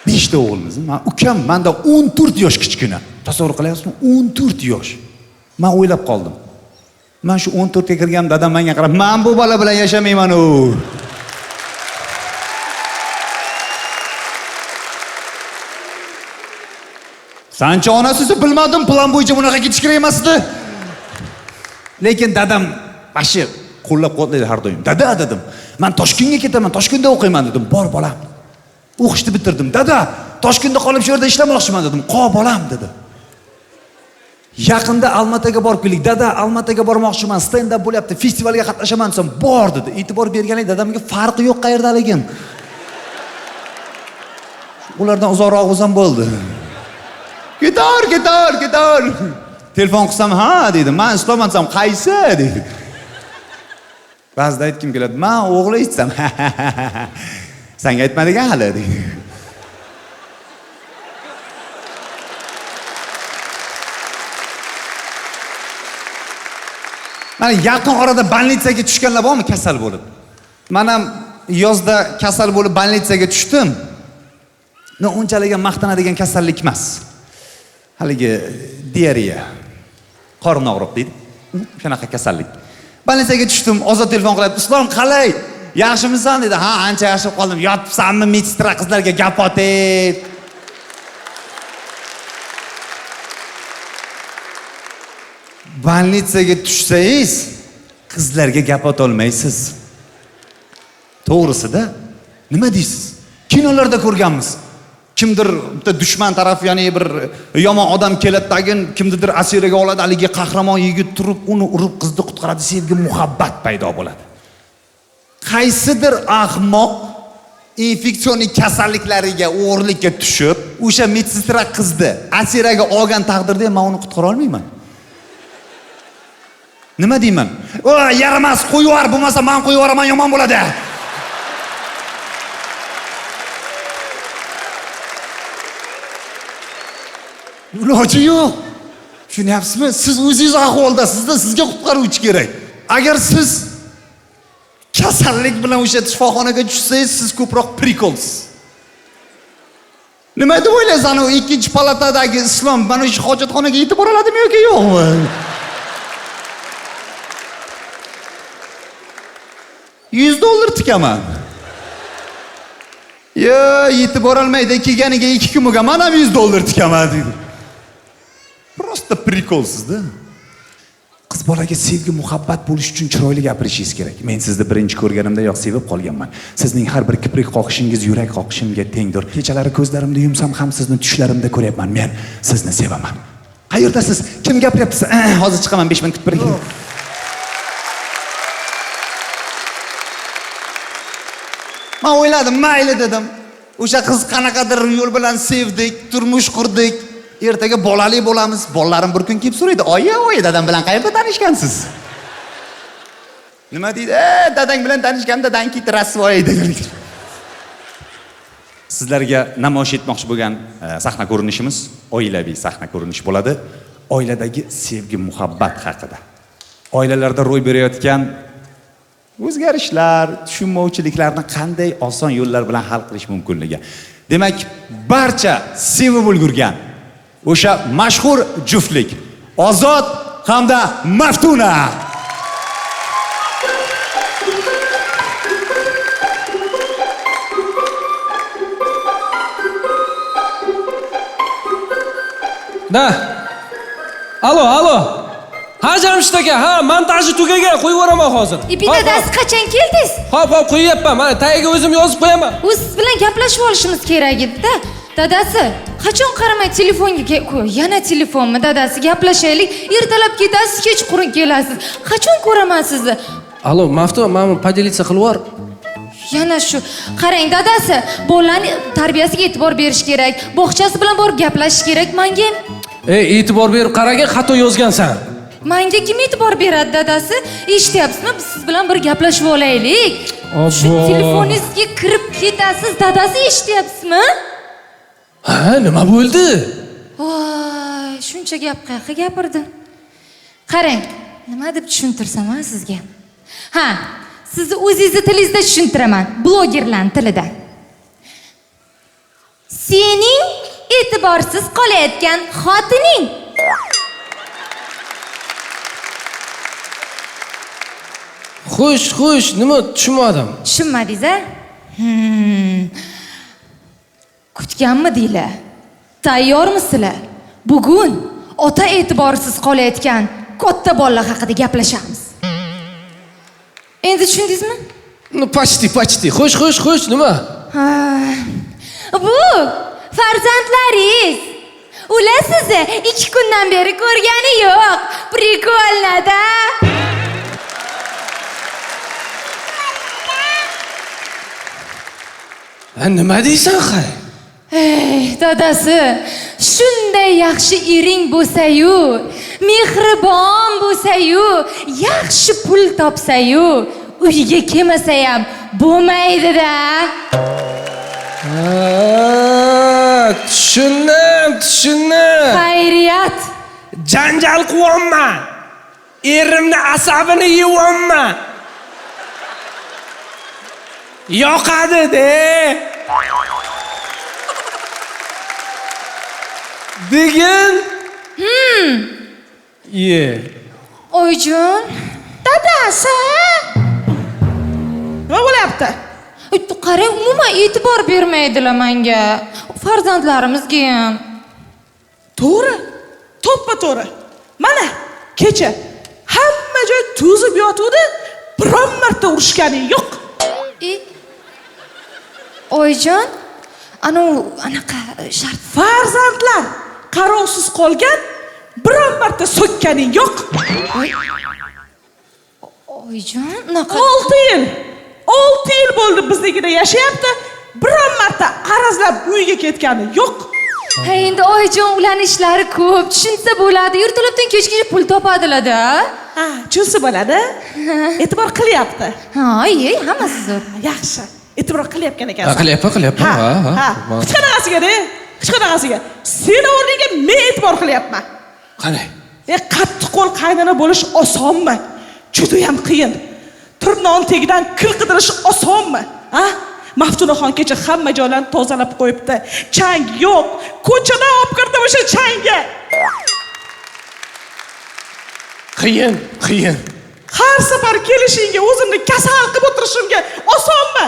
Beshta o'g'ilmiz. Men ukam menda 14 yosh kichkina. Tasavvur qilyapsizmi? 14 yosh. Men o'ylab qoldim. Men shu 14 ga kirgan dadam menga qarab, "Men bu bola bilan yashamayman u." Sancha onasiz bilmadim, plan bo'yicha bunaqa ketish kerak emas edi. Lekin dadam bashi qo'llab-quvvatlaydi har doim. Dada dedim, men Toshkentga ketaman, Toshkentda o'qiyman dedim. Bor bolam. O'qishni bitirdim. Dada, Toshkentda qolib shu yerda ishlamoqchiman dedim. Qo bolam dedi. Yaqinda Almataga borib keldik. Dada, Almataga bormoqchiman, stand-up bo'lyapti, festivalga qatnashaman desam, bor dedi. E'tibor berganlik dadamga farqi yo'q qayerdaligim. Ulardan uzoqroq bo'lsam bo'ldi. Ketar, ketar, ketar. Telefon qilsam, ha deydi. Men Islomman desam, qaysi deydi. Ba'zida aytgim keladi, men o'g'li aytsam, senga aytmadik hali deydi. Mana yaqin orada больницаga tushganlar bormi kasal bo'lib? Men ham yozda kasal bo'lib больницаga tushdim. No, unchalik ham maqtanadigan kasallik emas. Haligi diareya, qorin og'riq deydi. Shunaqa kasallik. Больницаga tushdim, Ozod telefon qiladi. Islom qalay? Yaxshimisan dedi. Ha, ancha yaxshi qoldim. Yotibsanmi medsestra qizlarga gap otib? Больницаga tushsangiz, qizlarga gap ota olmaysiz. To'g'risida nima deysiz? Kinolarda ko'rganmiz. Kimdir bitta dushman taraf, ya'ni bir yomon odam keladi, tagin kimnidir asiriga oladi, haligi qahramon yigit turib uni urib qizni qutqaradi, sevgi, muhabbat paydo bo'ladi. Qaysidir ahmoq infeksion kasalliklariga o'g'irlikka tushib, o'sha medsestra qizni asiraga olgan taqdirda men uni qutqara olmayman. Nima deyman? O, yaramas, qo'yib yubor, bo'lmasa men qo'yib yuboraman, yomon bo'ladi. Iloji yo'q. Tushunyapsizmi? Siz o'zingiz ahvoldasizda, sizga qutqaruvchi kerak. Agar siz kasallik bilan o'sha shifoxonaga tushsangiz, siz ko'proq prikolsiz. Nima deb o'ylaysiz? Ana ikkinchi palatadagi Islom mana shu hojatxonaga yetib bora oladimi yoki yo'qmi? $100 tikaman. Yo, yetib borolmaydi, kelganiga 2 kun bo'lgan, men ham $100 tikaman deydi. Просто prikolsiz-da. Qiz bolaga sevgi, muhabbat bo'lish uchun chiroyli gapirishingiz kerak. Men sizni birinchi ko'rganimdayoq sevib qolganman. Sizning har bir kiprik qoqishingiz yurak qoqishimga tengdir. Kechalari ko'zlarimni yumsam ham sizni tushlarimda ko'ryapman. Men sizni sevaman. Qayerdasiz? Kim gapiryapsiz? Hozir chiqaman, 5 minut kutib turing. Men o'yladim, mayli dedim. O'sha qiz qanaqadir yo'l bilan sevdik, turmush qurdik. Ertaga bolali bo'lamiz. Bolalarim bir kun kelib so'raydi: "Oyi, oyi, dadam bilan qayerda tanishgansiz?" Nima deydi? Dadang bilan tanishganimda dadang ketdi, rasvoy dedi. Sizlarga namoyish etmoqchi bo'lgan sahna ko'rinishimiz oilaviy sahna ko'rinishi bo'ladi. Oiladagi sevgi, muhabbat haqida. Oilalarda ro'y berayotgan o'zgarishlar, tushunmovchiliklarni qanday oson yo'llar bilan hal qilish mumkinligi. Demak, barcha sevib ulgurgan o'sha mashhur juftlik Ozod hamda Maftuna. Da. Alo, alo. Ha, Jamshid aka, ha, montaji tugagan, qo'yib yuboraman hozir. Dadasi, qachon keldingiz? Hop, hop, qo'yyapman. Mana tagiga o'zim yozib qo'yaman. O'z siz bilan gaplashib olishimiz kerak edi-da. Dadasi, qachon qaramay telefonga, yana telefonmi dadasi, gaplashaylik. Ertalab ketasiz, kechqurun kelasiz. Qachon ko'raman sizni? Alo, Maftuna, mana buni podelitsa qilib yubor. Yana shu. Qarang, dadasi, bolaning tarbiyasiga e'tibor berish kerak. Bog'chasi bilan borib gaplashish kerak menga. Ey, e'tibor berib qaragin, xato yozgansan. Menga kim e'tibor beradi dadasi? Eshityapsizmi? Biz siz bilan bir gaplashib olaylik. Shu telefoningizga kirib ketasiz, dadasi, eshityapsizmi? Ha, nima bo'ldi? Voy, shuncha gap qayerga gapirdim. Qarang, nima deb tushuntirsam a sizga? Ha, sizni o'zingizni tilingizda tushuntiraman, blogerlarning tilida. Sening e'tiborsiz qolayotgan xotining. Xo'sh, xo'sh, nima tushunmadim? Tushunmadingiz a? Kutganmidinglar? Tayyormisizlar? Bugun ota e'tiborsiz qolayotgan katta bolalar haqida gaplashamiz. Endi tushundingizmi? Ну, почти, почти. Xo'sh, xo'sh, xo'sh, nima? Ha. Bu farzandlaringiz. Ular sizni 2 kundan beri ko'rgani yo'q. Prikolna-da. Ha, nima deysan, hay? Ey, dadasi, shunday yaxshi ering bo'lsa-yu, mehribon bo'lsa-yu, yaxshi pul topsa-yu, uyga kelmasa ham bo'lmaydi-da. Tushundim, tushundim. Xayriyat. Janjal qilyapman. Erimni asabini yeyapman. Yoqadi-de. Degin. Ye. Oyjon. Dadasi. Nima bo'lyapti? Qarang, umuman e'tibor bermaydilar menga. Farzandlarimizga ham. To'g'ri. To'ppa-to'g'ri. Mana kecha hamma joy to'zib yotuvdi, biron marta urushgani yo'q. Oyijon, anavi anaqa shart. Farzandlar qarovsiz qolgan, biron marta so'kkaning yo'q. Oyijon, unaqa 6 yil. 6 yil bo'ldi biznikida yashayapti. Biron marta arazlab uyga ketgani yo'q. Ha, endi oyijon, ularning ishlari ko'p, tushunsa bo'ladi. Ertalabdan kechgacha pul topadilar-da. Ha, tushunsa bo'ladi. E'tibor qilyapti. Ha, ey, hammasi zo'r. Yaxshi. E'tibor qilyapgan ekansan. Qilyapman, qilyapman. Ha, ha. Hech qanaqasiga de, hech qanaqasiga. Seni o'rningga men e'tibor qilyapman. Qanday? Qattiq qo'l qaynona bo'lish osonmi? Judayam qiyin. Tirnoq tagidan kir qidirish osonmi? Ha? Maftunaxon kecha hamma joylarni tozalab qo'yibdi. Chang yo'q. Ko'chadan olib kirdim o'sha changga. Qiyin, qiyin. Har safar kelishingga o'zimni kasal qilib o'tirishimga osonmi?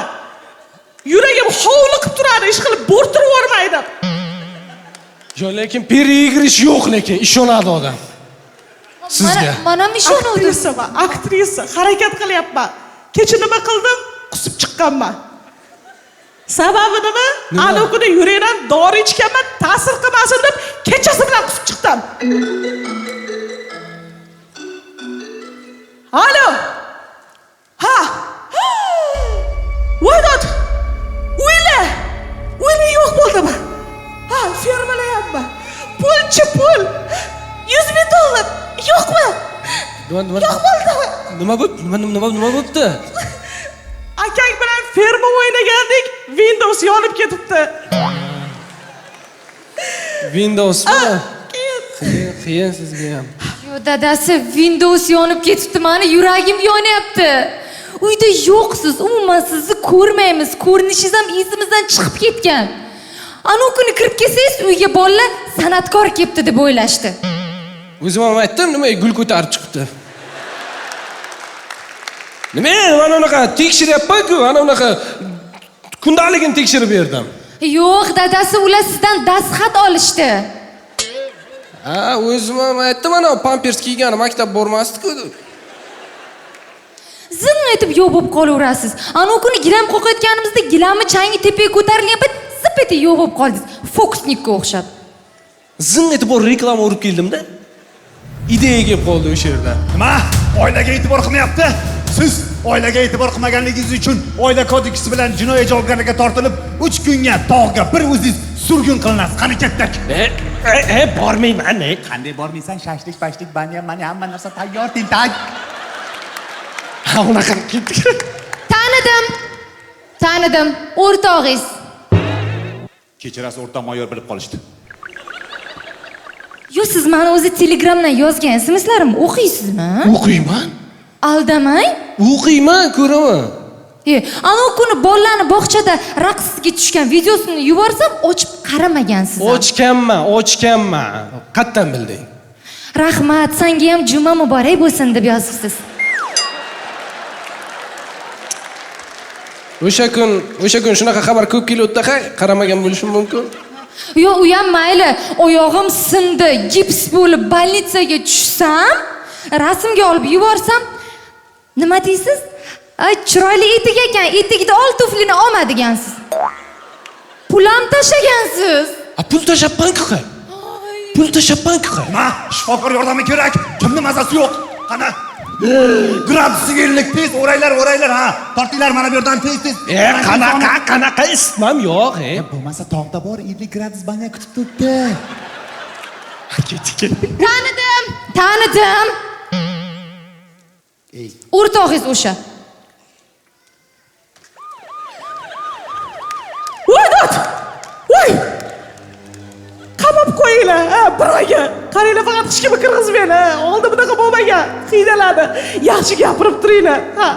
Yuragim hovliqib turadi, ish qilib bo'rttirib yubormaydi. Yo, lekin periyigirish yo'q, lekin ishonadi odam. Sizga. Mana ham ishonuvdim. Aktrisaman, aktrisa, harakat qilyapman. Kecha nima qildim? Qusib chiqqanman. Sababi nima? Ana kuni yurakdan dori ichganman, ta'sir qilmasin deb kechasi bilan qusib chiqdim. Alo. Ha. Voy dod. Uyla. Uyla yo'q bo'ldimi? Ha, fermalayapman. Pulchi pul. 100 ming dollar yo'qmi? Yo'q bo'ldimi? Nima bu? Nima bo'pti? Akang bilan ferma o'ynagandik, Windows yonib ketibdi. Windowsmi? Qiyin, qiyin sizga ham. Yo, dadasi, Windows yonib ketibdi, mani yuragim yonyapti. Uyda yo'qsiz, umuman sizni ko'rmaymiz, ko'rinishingiz ham esimizdan chiqib ketgan. Ana kuni kirib kelsangiz, uyga bolalar san'atkor kelibdi deb o'ylashdi. O'zim ham aytdim, nima gul ko'tarib chiqibdi. Nima, mana unaqa tekshiryapman-ku, ana unaqa kundaligini tekshirib berdim. Yo'q, dadasi, ular sizdan dastxat olishdi. Ha, o'zim ham aytdim, ana pampers kiygani maktab bormasdi-ku. Zim etib yo'q bo'lib qolaverasiz. Ana kuni gilam qoqayotganimizda gilamni changi tepaga ko'tarilgan payt zip etib yo'q bo'lib qoldingiz. Fokusnikka o'xshab. Zim etib bor reklama urib keldim-da. Ideya kelib qoldi o'sha yerda. Nima? Oilaga e'tibor qilmayapti? Siz oilaga e'tibor qilmaganligingiz uchun oila kodeksi bilan jinoiy javobgarlikka tortilib, 3 kunga tog'ga bir o'zingiz surgun qilinasiz. Qani ketdik. Bormayman, Qanday bormaysan? Shashlik, pashlik, banya, manya, hamma narsa tayyor, tentak. Ha, unaqa ketdik. Tanidim. Tanidim. O'rtog'ingiz. Kechirasiz, o'rtoq mayor bilib qolishdi. Yo, siz meni o'zi Telegramdan yozgan SMS-larimni o'qiysizmi? O'qiyman. Aldamang. O'qiyman, ko'raman. Ana kuni bolalarni bog'chada raqsga tushgan videosini yuborsam, ochib qaramagansiz. Ochganman, ochganman. Qatdan bilding? Rahmat, senga ham juma muborak bo'lsin deb yozibsiz. O'sha kun shunaqa xabar ko'p keluvdi, qaramagan bo'lishim mumkin. Yo'q, u ham mayli. Oyog'im sindi, gips bo'lib bolnitsaga tushsam, rasmga olib yuborsam, nima deysiz? Ay, chiroyli etik ekan, etikni ol, tuflini olma degansiz. Pul ham tashlagansiz. Ha, pul tashlabman-ku. Pul tashlabman-ku. Nima? Shifokor yordami kerak. Kimni mazasi yo'q? Qani? Gradus 50 tez o'ranglar, o'ranglar, ha. Tortinglar mana bu yerdan tez tez. Qanaqa, qanaqa isitmam yo'q, Bo'lmasa tog'da bor 50 gradus banya kutib turibdi. Ketdik. Tanidim, tanidim. O'rtog'ingiz o'sha. Voy dod! Voy! Qamab qo'yinglar, ha, bir oyga. Qaranglar, faqat hech kimni kirgizmanglar. Oldin bunaqa bo'lmagan, qiynaladi. Yaxshi gapirib turinglar, ha.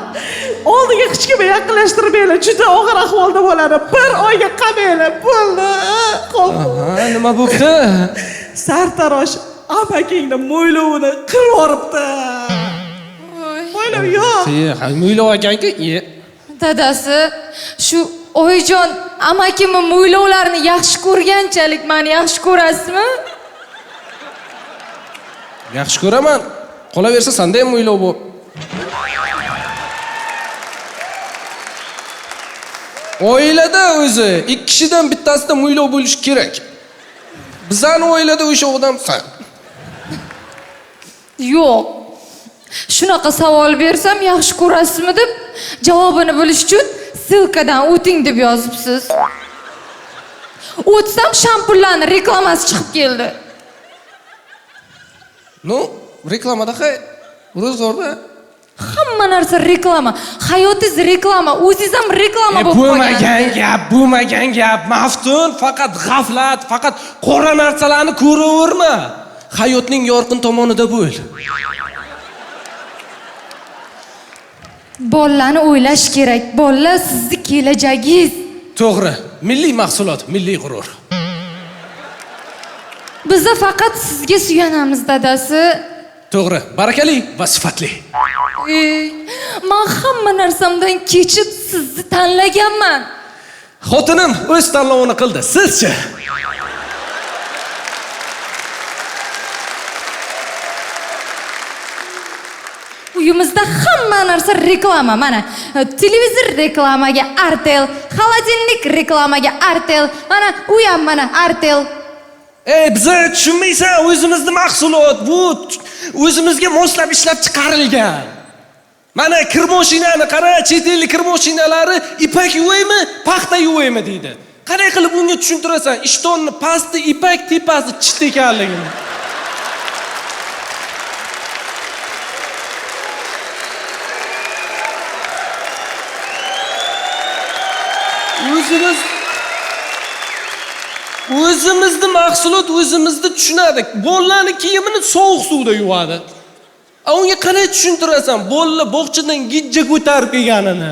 Oldiga hech kimni yaqinlashtirmanglar, juda og'ir ahvolda bo'ladi. Bir oyga qamanglar, bo'ldi. Ha, nima bo'pti? Sartarosh amakingni mo'ylovini qirib yuboribdi. Mo'ylov yo'q. Ha, mo'ylov ekan-ku. Dadasi, shu oyijon amakimni mo'ylovlarini yaxshi ko'rganchalik meni yaxshi ko'rasizmi? Yaxshi ko'raman. Qolaversa senda ham mo'ylov bu. Oilada o'zi ikki kishidan bittasida mo'ylov bo'lishi kerak. Bizani oilada o'sha odam san. Yo'q. Shunaqa savol bersam yaxshi ko'rasizmi deb javobini bilish uchun ссылка dan o'ting deb yozibsiz. O'tsam shampunlarning reklamasi chiqib keldi. Ну, reklamada hay, ro'zg'orda. Hamma narsa reklama. Hayotingiz reklama, o'zingiz ham reklama bo'lib qolgan. Bo'lmagan gap, bo'lmagan gap. Maftun, faqat g'aflat, faqat qora narsalarni ko'raverma. Hayotning yorqin tomonida bo'l. Bolalarni o'ylash kerak. Bolalar sizni kelajagingiz. To'g'ri. Milliy mahsulot, milliy g'urur. Biza faqat sizga suyanamiz, dadasi. To'g'ri, barakali va sifatli. Men hamma narsamdan kechib sizni tanlaganman. Xotinim o'z tanlovini qildi. Sizchi? Uyimizda hamma narsa reklama. Mana televizor reklamaga Artel, xolodilnik reklamaga Artel, mana u ham mana Artel. Biza tushunmaysan, o'zimizni mahsulot bu o'zimizga moslab ishlab chiqarilgan. Mana kir mashinani qara, chet ellik kir mashinalari ipak yuvaymi, paxta yuvaymi deydi. Qanday qilib unga tushuntirasan ishtonni pasti ipak, tepasi chit ekanligini? O'zimizni mahsulot o'zimizni tushunadi. Bolalarning kiyimini sovuq suvda yuvadi. Unga qanday tushuntirasan? Bolalar bog'chadan gijja ko'tarib kelganini.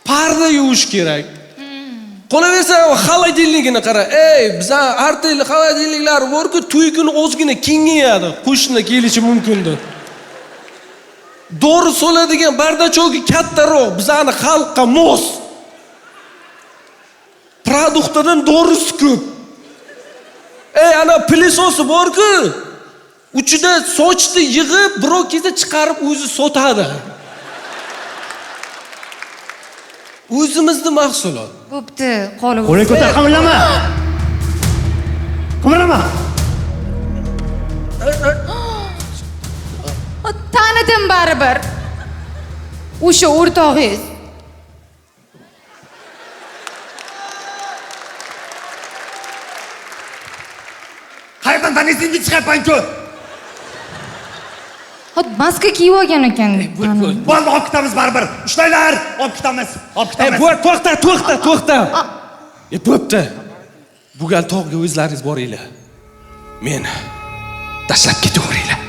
Parda yuvish kerak. Qolaversa xolodilnikini qara. Ey, bizlar Artel xolodilniklari bor-ku, to'y kuni ozgina kengayadi. Qo'shni kelishi mumkindir. Dori soladigan bardachoki kattaroq, bizani xalqqa mos. Produktdan dorisi ko'p. Ey, ana pilisosi bor-ku. Uchida sochni yig'ib, birov kelsa chiqarib o'zi sotadi. O'zimizni mahsulot. Bo'pti, qolib. Qo'lini ko'tar, qimirlama. Qimirlama. Tanidim baribir. O'sha o'rtog'ingiz. Qayerdan taniysinki chiqyapman-ku? Hot maska kiyib olgan ekan. Bo'ldi, olib ketamiz baribir. Ushlanglar, olib ketamiz, olib ketamiz. To'xta, to'xta, to'xta. Bo'pti. Bu gal tog'ga o'zlaringiz boringlar. Men tashlab ketaveringlar.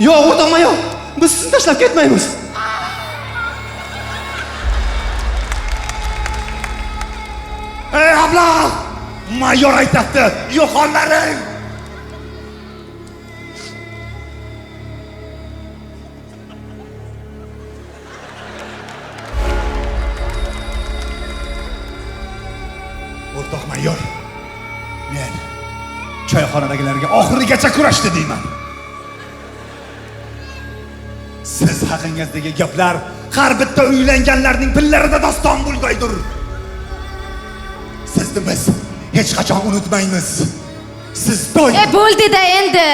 Yo'q, o'rtoqman, yo'q. Biz sizni tashlab ketmaymiz. Ey ablah! Mayor aytadi, yo'qonlaring. O'rtoq mayor, men choyxonadagilarga oxirigacha kurashdi deyman. Siz haqingizdagi gaplar har bitta uylanganlarning tillarida doston bo'lgaydir. Sizni biz hech qachon unutmaymiz. Siz doim Bo'ldi-da endi,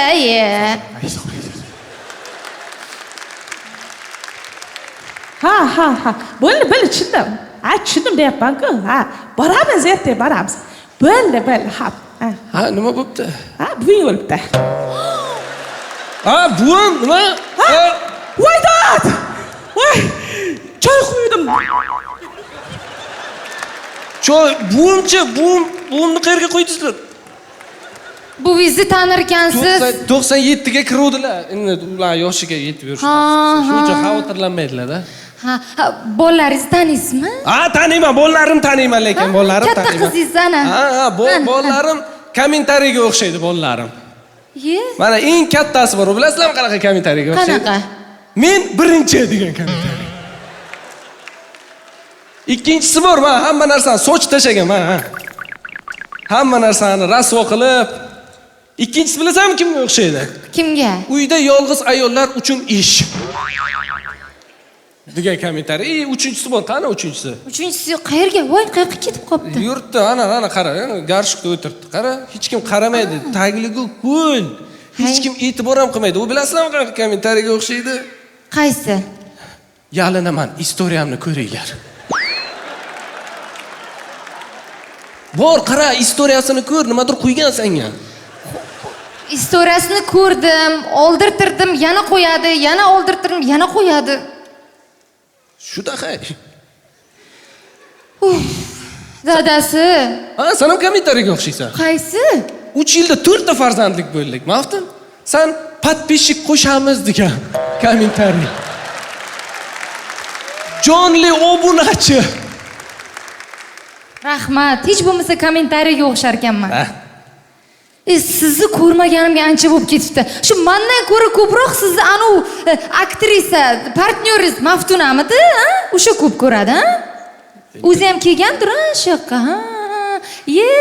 Ha, ha, ha. Bo'ldi, bo'ldi, tushundim. Ha, tushundim deyapman-ku. Ha, boramiz, ertaga boramiz. Bo'ldi, bo'ldi, ha. Ha, nima bo'pti? Ha, buving o'libdi. Ha, buvim nima? Ha? Voy dod! Voy! Choy quydim. Choy, buvimchi, buvimni qayerga qo'ydingizlar? Buvingizni tanirkansiz. 97 ga kiruvdilar. Endi ular yoshiga yetib yurishdi. Shuning uchun xavotirlanmaydilar-da. Ha, bolalaringizni taniysizmi? Ha, taniyman, bolalarim taniyman, lekin bolalarim taniyman. Katta qizingiz ana. Ha, ha, bolalarim kommentariyga o'xshaydi bolalarim. Ye? Mana eng kattasi bor, bilasizlarmi qanaqa kommentariyga o'xshaydi? Qanaqa? Men birinchi degan kommentariy. Ikkinchisi bor, mana hamma narsani soch tashagan, mana ha. Hamma narsani rasvo qilib. Ikkinchisi bilasanmi kimga o'xshaydi? Kimga? Uyda yolg'iz ayollar uchun ish. Degan kommentariy. Uchinchisi bor, qani uchinchisi? Uchinchisi qayerga? Voy, qayerga ketib qolibdi? Yurtdi, ana, ana qara, garshikda o'tiribdi. Qara, hech kim qaramaydi. Tagligi ho'l. Hech kim e'tibor ham qilmaydi. U bilasizlarmi qanaqa kommentariyga o'xshaydi? Qaysi? Yalinaman, istoriyamni ko'ringlar. Bor, qara, istoriyasini ko'r, nimadir qo'ygan senga. Istoriyasini ko'rdim, oldirtirdim, yana qo'yadi, yana oldirtirdim, yana qo'yadi. Shuda hay. Dadasi. Ha, sen ham kommentariyaga o'xshaysan. Qaysi? 3 yilda 4 ta farzandlik bo'ldik, Maftun. Sen podpishik qo'shamiz degan kommentariy. Jonli obunachi. Rahmat. Hech bo'lmasa kommentariyaga o'xshar ekanman. Sizni ko'rmaganimga ancha bo'lib ketibdi. Shu mendan ko'ra ko'proq sizni anu aktrisa, partnyoringiz Maftunamidi, ha? O'sha ko'p ko'radi, ha? O'zi ham kelgandir, ha, shu yoqqa, ha? Ye,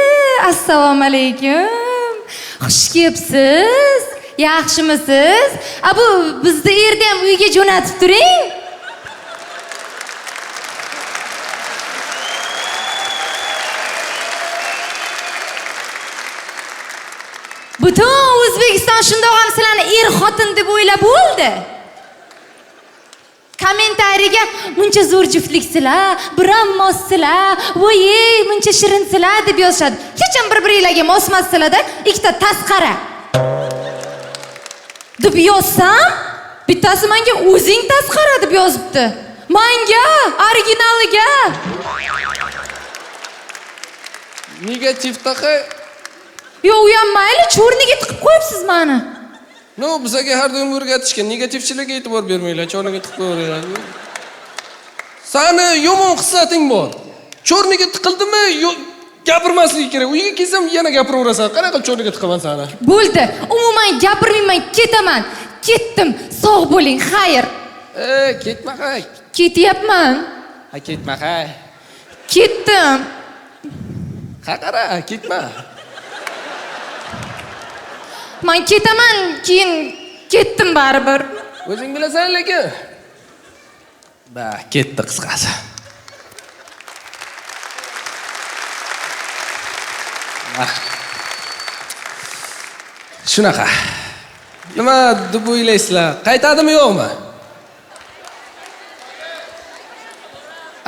assalomu alaykum. Xush kelibsiz. Yaxshimisiz? A bu bizni erda ham uyga jo'natib turing. Butun O'zbekiston shundoq ham sizlarni er-xotin deb o'ylab bo'ldi. Kommentariyaga muncha zo'r juftliksizlar, biram mossizlar, voy-ey, muncha shirinsizlar deb yozishadi. Hech ham bir-biringlarga mosmassizlar-da, ikkita tasqara. Deb yozsam, bittasi menga o'zing tasqara deb yozibdi. Menga, originaliga. Negativ taqa. Yo'q, u ham mayli, cho'rniga tiqib qo'yibsiz meni. No, bizga har doim o'rgatishgan, negativchilarga e'tibor bermanglar, cho'rniga tiqib qo'yaveringlar. Sani yomon hislating bor. Cho'rniga tiqildimi, gapirmaslik kerak. Uyga kelsam yana gapiraverasan. Qanaqa qilib cho'rniga tiqaman sani? Bo'ldi. Umuman gapirmayman, ketaman. Ketdim. Sog' bo'ling, xayr. Ketma, hay. Ketyapman. Ha, ketma, hay. Ketdim. Ha, qara, ketma. Men ketaman, keyin ketdim baribir. O'zing bilasan lekin. Ba, ketdi qisqasi. Shunaqa. Nima deb o'ylaysizlar? Qaytadimi yo'qmi?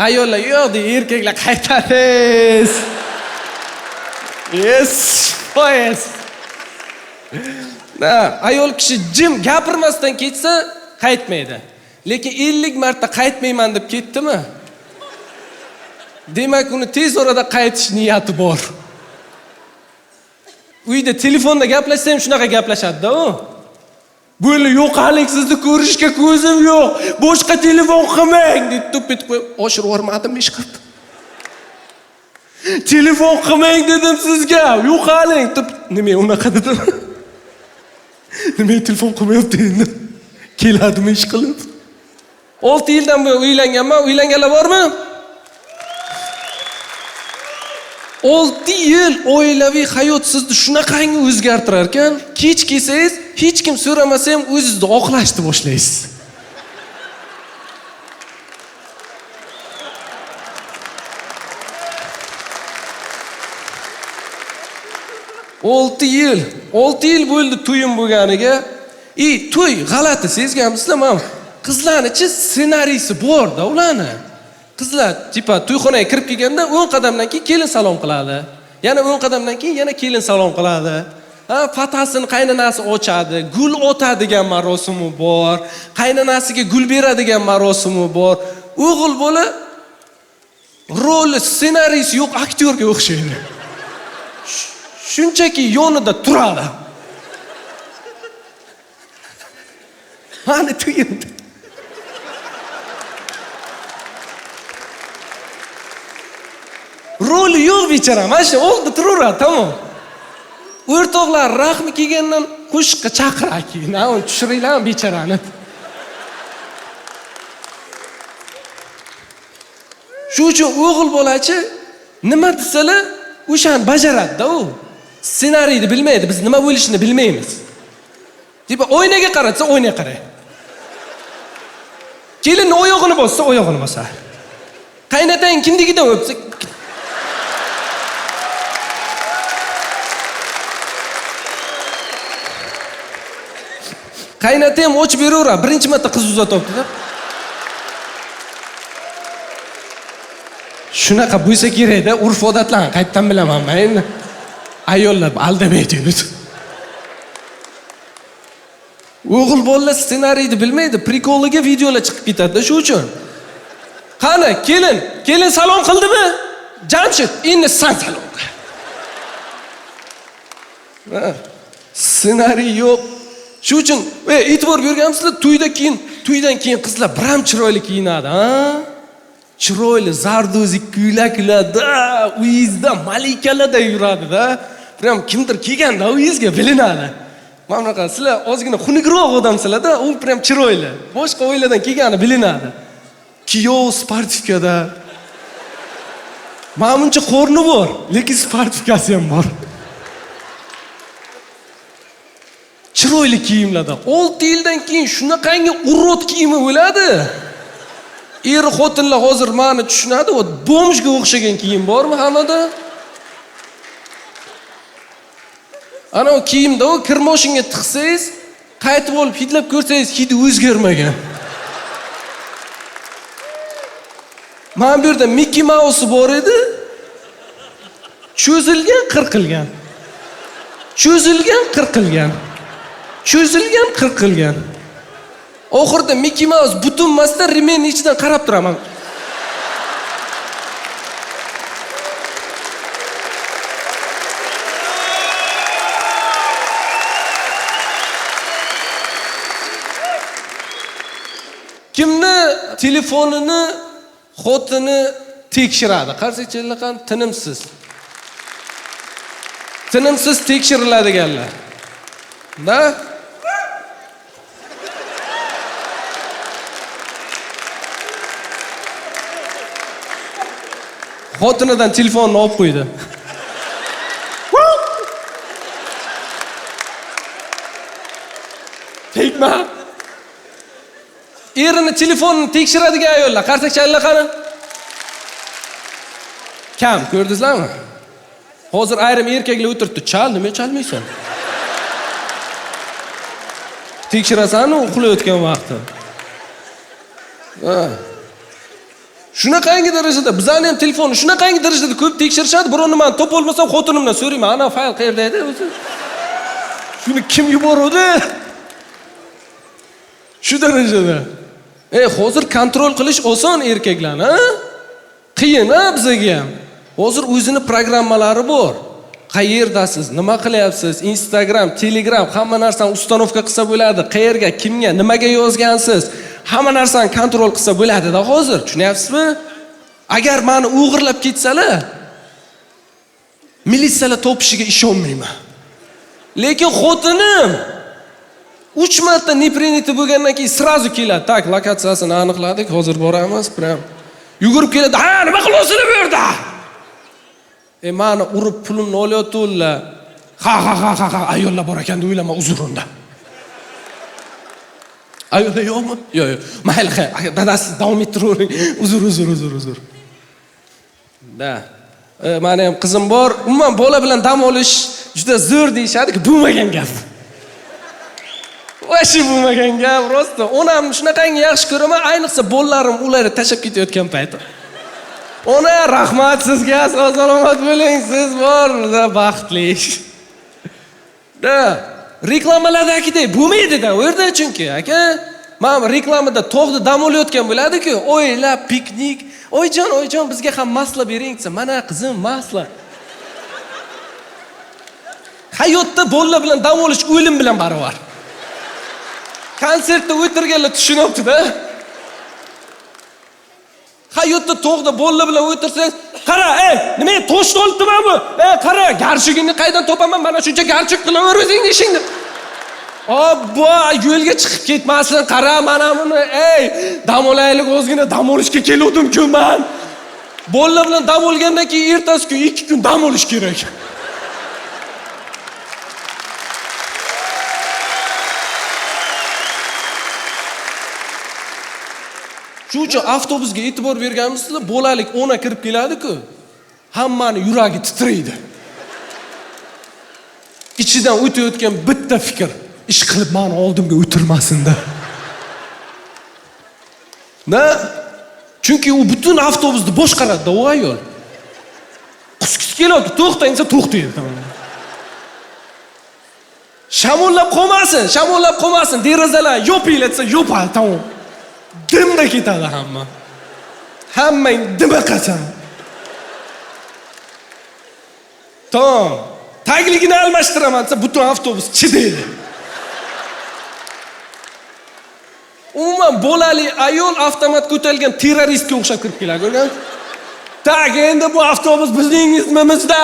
Ayollar yo'q deydi, erkaklar qaytadi. Yes, foiz. Na, ayol kishi jim gapirmasdan ketsa qaytmaydi. Lekin 50 marta qaytmayman deb ketdimi? Demak, uni tez orada qaytish niyati bor. Uyda telefonda gaplashsa ham shunaqa gaplashadi-da u. Bo'ldi, yo'qalik, sizni ko'rishga ko'zim yo'q. Boshqa telefon qilmang deb tup etib qo'yib, oshirib yubormadim ish qilib. Telefon qilmang dedim sizga, yo'qoling deb. Nima unaqa dedim? Nima telefon qilmayapti endi? Keladimi ish qilib? 6 yildan buyon uylanganman. Uylanganlar bormi? 6 yil oilaviy hayot sizni shunaqangi o'zgartirar ekan, kech kelsangiz hech kim so'ramasa ham o'zingizni oqlashni boshlaysiz. 6 yil, 6 yil bo'ldi to'yim bo'lganiga. To'y g'alati, sezganmisizlar? Mana qizlarni-chi ssenariysi bor-da ularni. Qizlar tipa to'yxonaga kirib kelganda 10 qadamdan keyin kelin salom qiladi. Yana 10 qadamdan keyin yana kelin salom qiladi. Ha, fatasini qaynonasi ochadi, gul otadigan marosimi bor, qaynonasiga gul beradigan marosimi bor. O'g'il bola roli, ssenariysi yo'q aktyorga o'xshaydi. Shunchaki yonida turadi. Mani to'yim. Roli yo'q bechora, mana shu oldi turaveradi, tamom. O'rtoqlar rahmi kelgandan qo'shiqqa chaqiradi keyin, ha, uni tushiringlar bechorani. Shu uchun o'g'il bolachi nima desalar o'shani bajaradi-da u. Ssenariyni bilmaydi, biz nima bo'lishini bilmaymiz. Tipa oynaga qaratsa oynaga qaray. Kelinni oyog'ini bossa, oyog'ini bosar. Qaynotang kindigidan o'psa, qaynota ham ochib beraveradi. Birinchi marta qiz uzatyapti-da. Shunaqa bo'lsa kerak-da, urf-odatlarni qayerdan bilaman men endi. Ayollar aldamaydi. O'g'il bolalar ssenariyni bilmaydi, prikoliga videolar chiqib ketadi-da shu uchun. Qani, kelin, kelin salom qildimi? Jamshid, endi san salom qil. Ssenariy yo'q. Shu uchun, e'tibor berganmisizlar, to'ydan keyin qizlar biram chiroyli kiyinadi, ha? Chiroyli zardo'zi kuylaklarda, uyingizda malikalarda yuradi-da. Prям kimdir kelganda uyingizga bilinadi. Mana bunaqa sizlar ozgina xunukroq odamsizlar-da, u prям chiroyli. Boshqa oiladan kelgani bilinadi. Kiyov sportivkada. Mana buncha qo'rni bor, lekin sportivkasi ham bor. Chiroyli kiyimlarda. 6 yildan keyin shunaqangi urod kiyimi bo'ladi. Er xotinlar hozir meni tushunadi, o bomjga o'xshagan kiyim bormi hammada? Ana o kiyimda o kirmoshinga tiqsangiz, qaytib olib hidlab ko'rsangiz, hidi o'zgarmagan. Mana bu yerda Mickey Mouse bor edi. Cho'zilgan, qirqilgan. Cho'zilgan, qirqilgan. Cho'zilgan, qirqilgan. Oxirida Mickey Mouse butunmasdan remenning ichidan qarab turaman. Kimni telefonini xotini tekshiradi? Qarsak chelliqan tinimsiz. Tinimsiz tekshiriladiganlar. Da? Xotinidan telefonni olib qo'ydi. Tegma. Erini telefonini tekshiradigan ayollar, qarsak challar qani? Kam, ko'rdingizlarmi? Hozir ayrim erkaklar o'tiribdi, chal, nima chalmaysan? Tekshirasan-u uxlayotgan vaqti. Ha. Shunaqangi darajada bizani ham telefonni shunaqangi darajada ko'p tekshirishadi, biron nimani topa olmasam xotinimdan so'rayman, ana fayl qayerda edi o'zi? Shuni kim yubordi? Shu darajada. Hozir kontrol qilish oson erkaklarni, ha? Qiyin, ha, bizga ham. Hozir o'zini programmalari bor. Qayerdasiz, nima qilyapsiz, Instagram, Telegram, hamma narsani ustanovka qilsa bo'ladi. Qayerga, kimga, nimaga yozgansiz, hamma narsani kontrol qilsa bo'ladi-da hozir, tushunyapsizmi? Agar meni o'g'irlab ketsalar, militsiyalar topishiga ishonmayman. Lekin xotinim 3 marta nepriniti bo'lgandan keyin srazu keladi. Tak, lokatsiyasini aniqladik, hozir boramiz, prям yugurib keladi. Ha, nima qilyapsizlar bu yerda? Meni urib pulimni olyaptilar. Ha ha ha ha ha, ayollar bor ekan deb o'ylama, uzr unda. Ayollar yo'qmi? Yo'q, yo'q. Mayli, dadasi davom ettiravering. Uzr, uzr, uzr, uzr. Da. Meni ham qizim bor. Umuman bola bilan dam olish juda zo'r deyishadi-ku, bo'lmagan gap. Vashi bo'lmagan gap, rosti. Onamni shunaqangi yaxshi ko'raman, ayniqsa bolalarim ularni tashlab ketayotgan payti. Ona, rahmat sizga, sog' salomat bo'ling, siz bor, baxtli. Da, reklamalardagidek bo'lmaydi-da, u yerda chunki, aka, mana reklamada tog'da dam olayotgan bo'ladi-ku, oila, piknik, oyjon, oyjon, bizga ham masla bering desa, mana qizim, masla. Hayotda bolalar bilan dam olish o'lim bilan barobar. Konsertda o'tirganlar tushunyapti-da. Hayotda tog'da bolalar bilan o'tirsangiz, qara, nima toshni olibdiman bu? Qara, garshigingni qaydan topaman? Mana shuncha garshik qilaver o'zingni ishingni. Obbo, yo'lga chiqib ketmasin, qara mana buni, dam olaylik, ozgina dam olishga keluvdim-ku men. Bolalar bilan dam olgandan keyin ertasi kun 2 kun dam olish kerak. Shuning uchun avtobusga e'tibor berganmisizlar, bolalik ona kirib keladi-ku, hammani yuragi titraydi. Ichidan o'tayotgan bitta fikr: ish qilib meni oldimga o'tirmasin-da. Na? Chunki u butun avtobusni boshqaradi-da u ayol. Qusqisi kelyapti, to'xtang desa to'xtaydi. Shamollab qolmasin, shamollab qolmasin, derazalar yopinglar desa yopadi, tamom. Dimda ketadi hamma. Hammang dima qasam. Tamom. Tagligini almashtiraman desa butun avtobus chidaydi. Umuman bolali ayol avtomat ko'tarilgan terroristga o'xshab kirib keladi, ko'rgan? Tak, endi bu avtobus bizning ismimizda.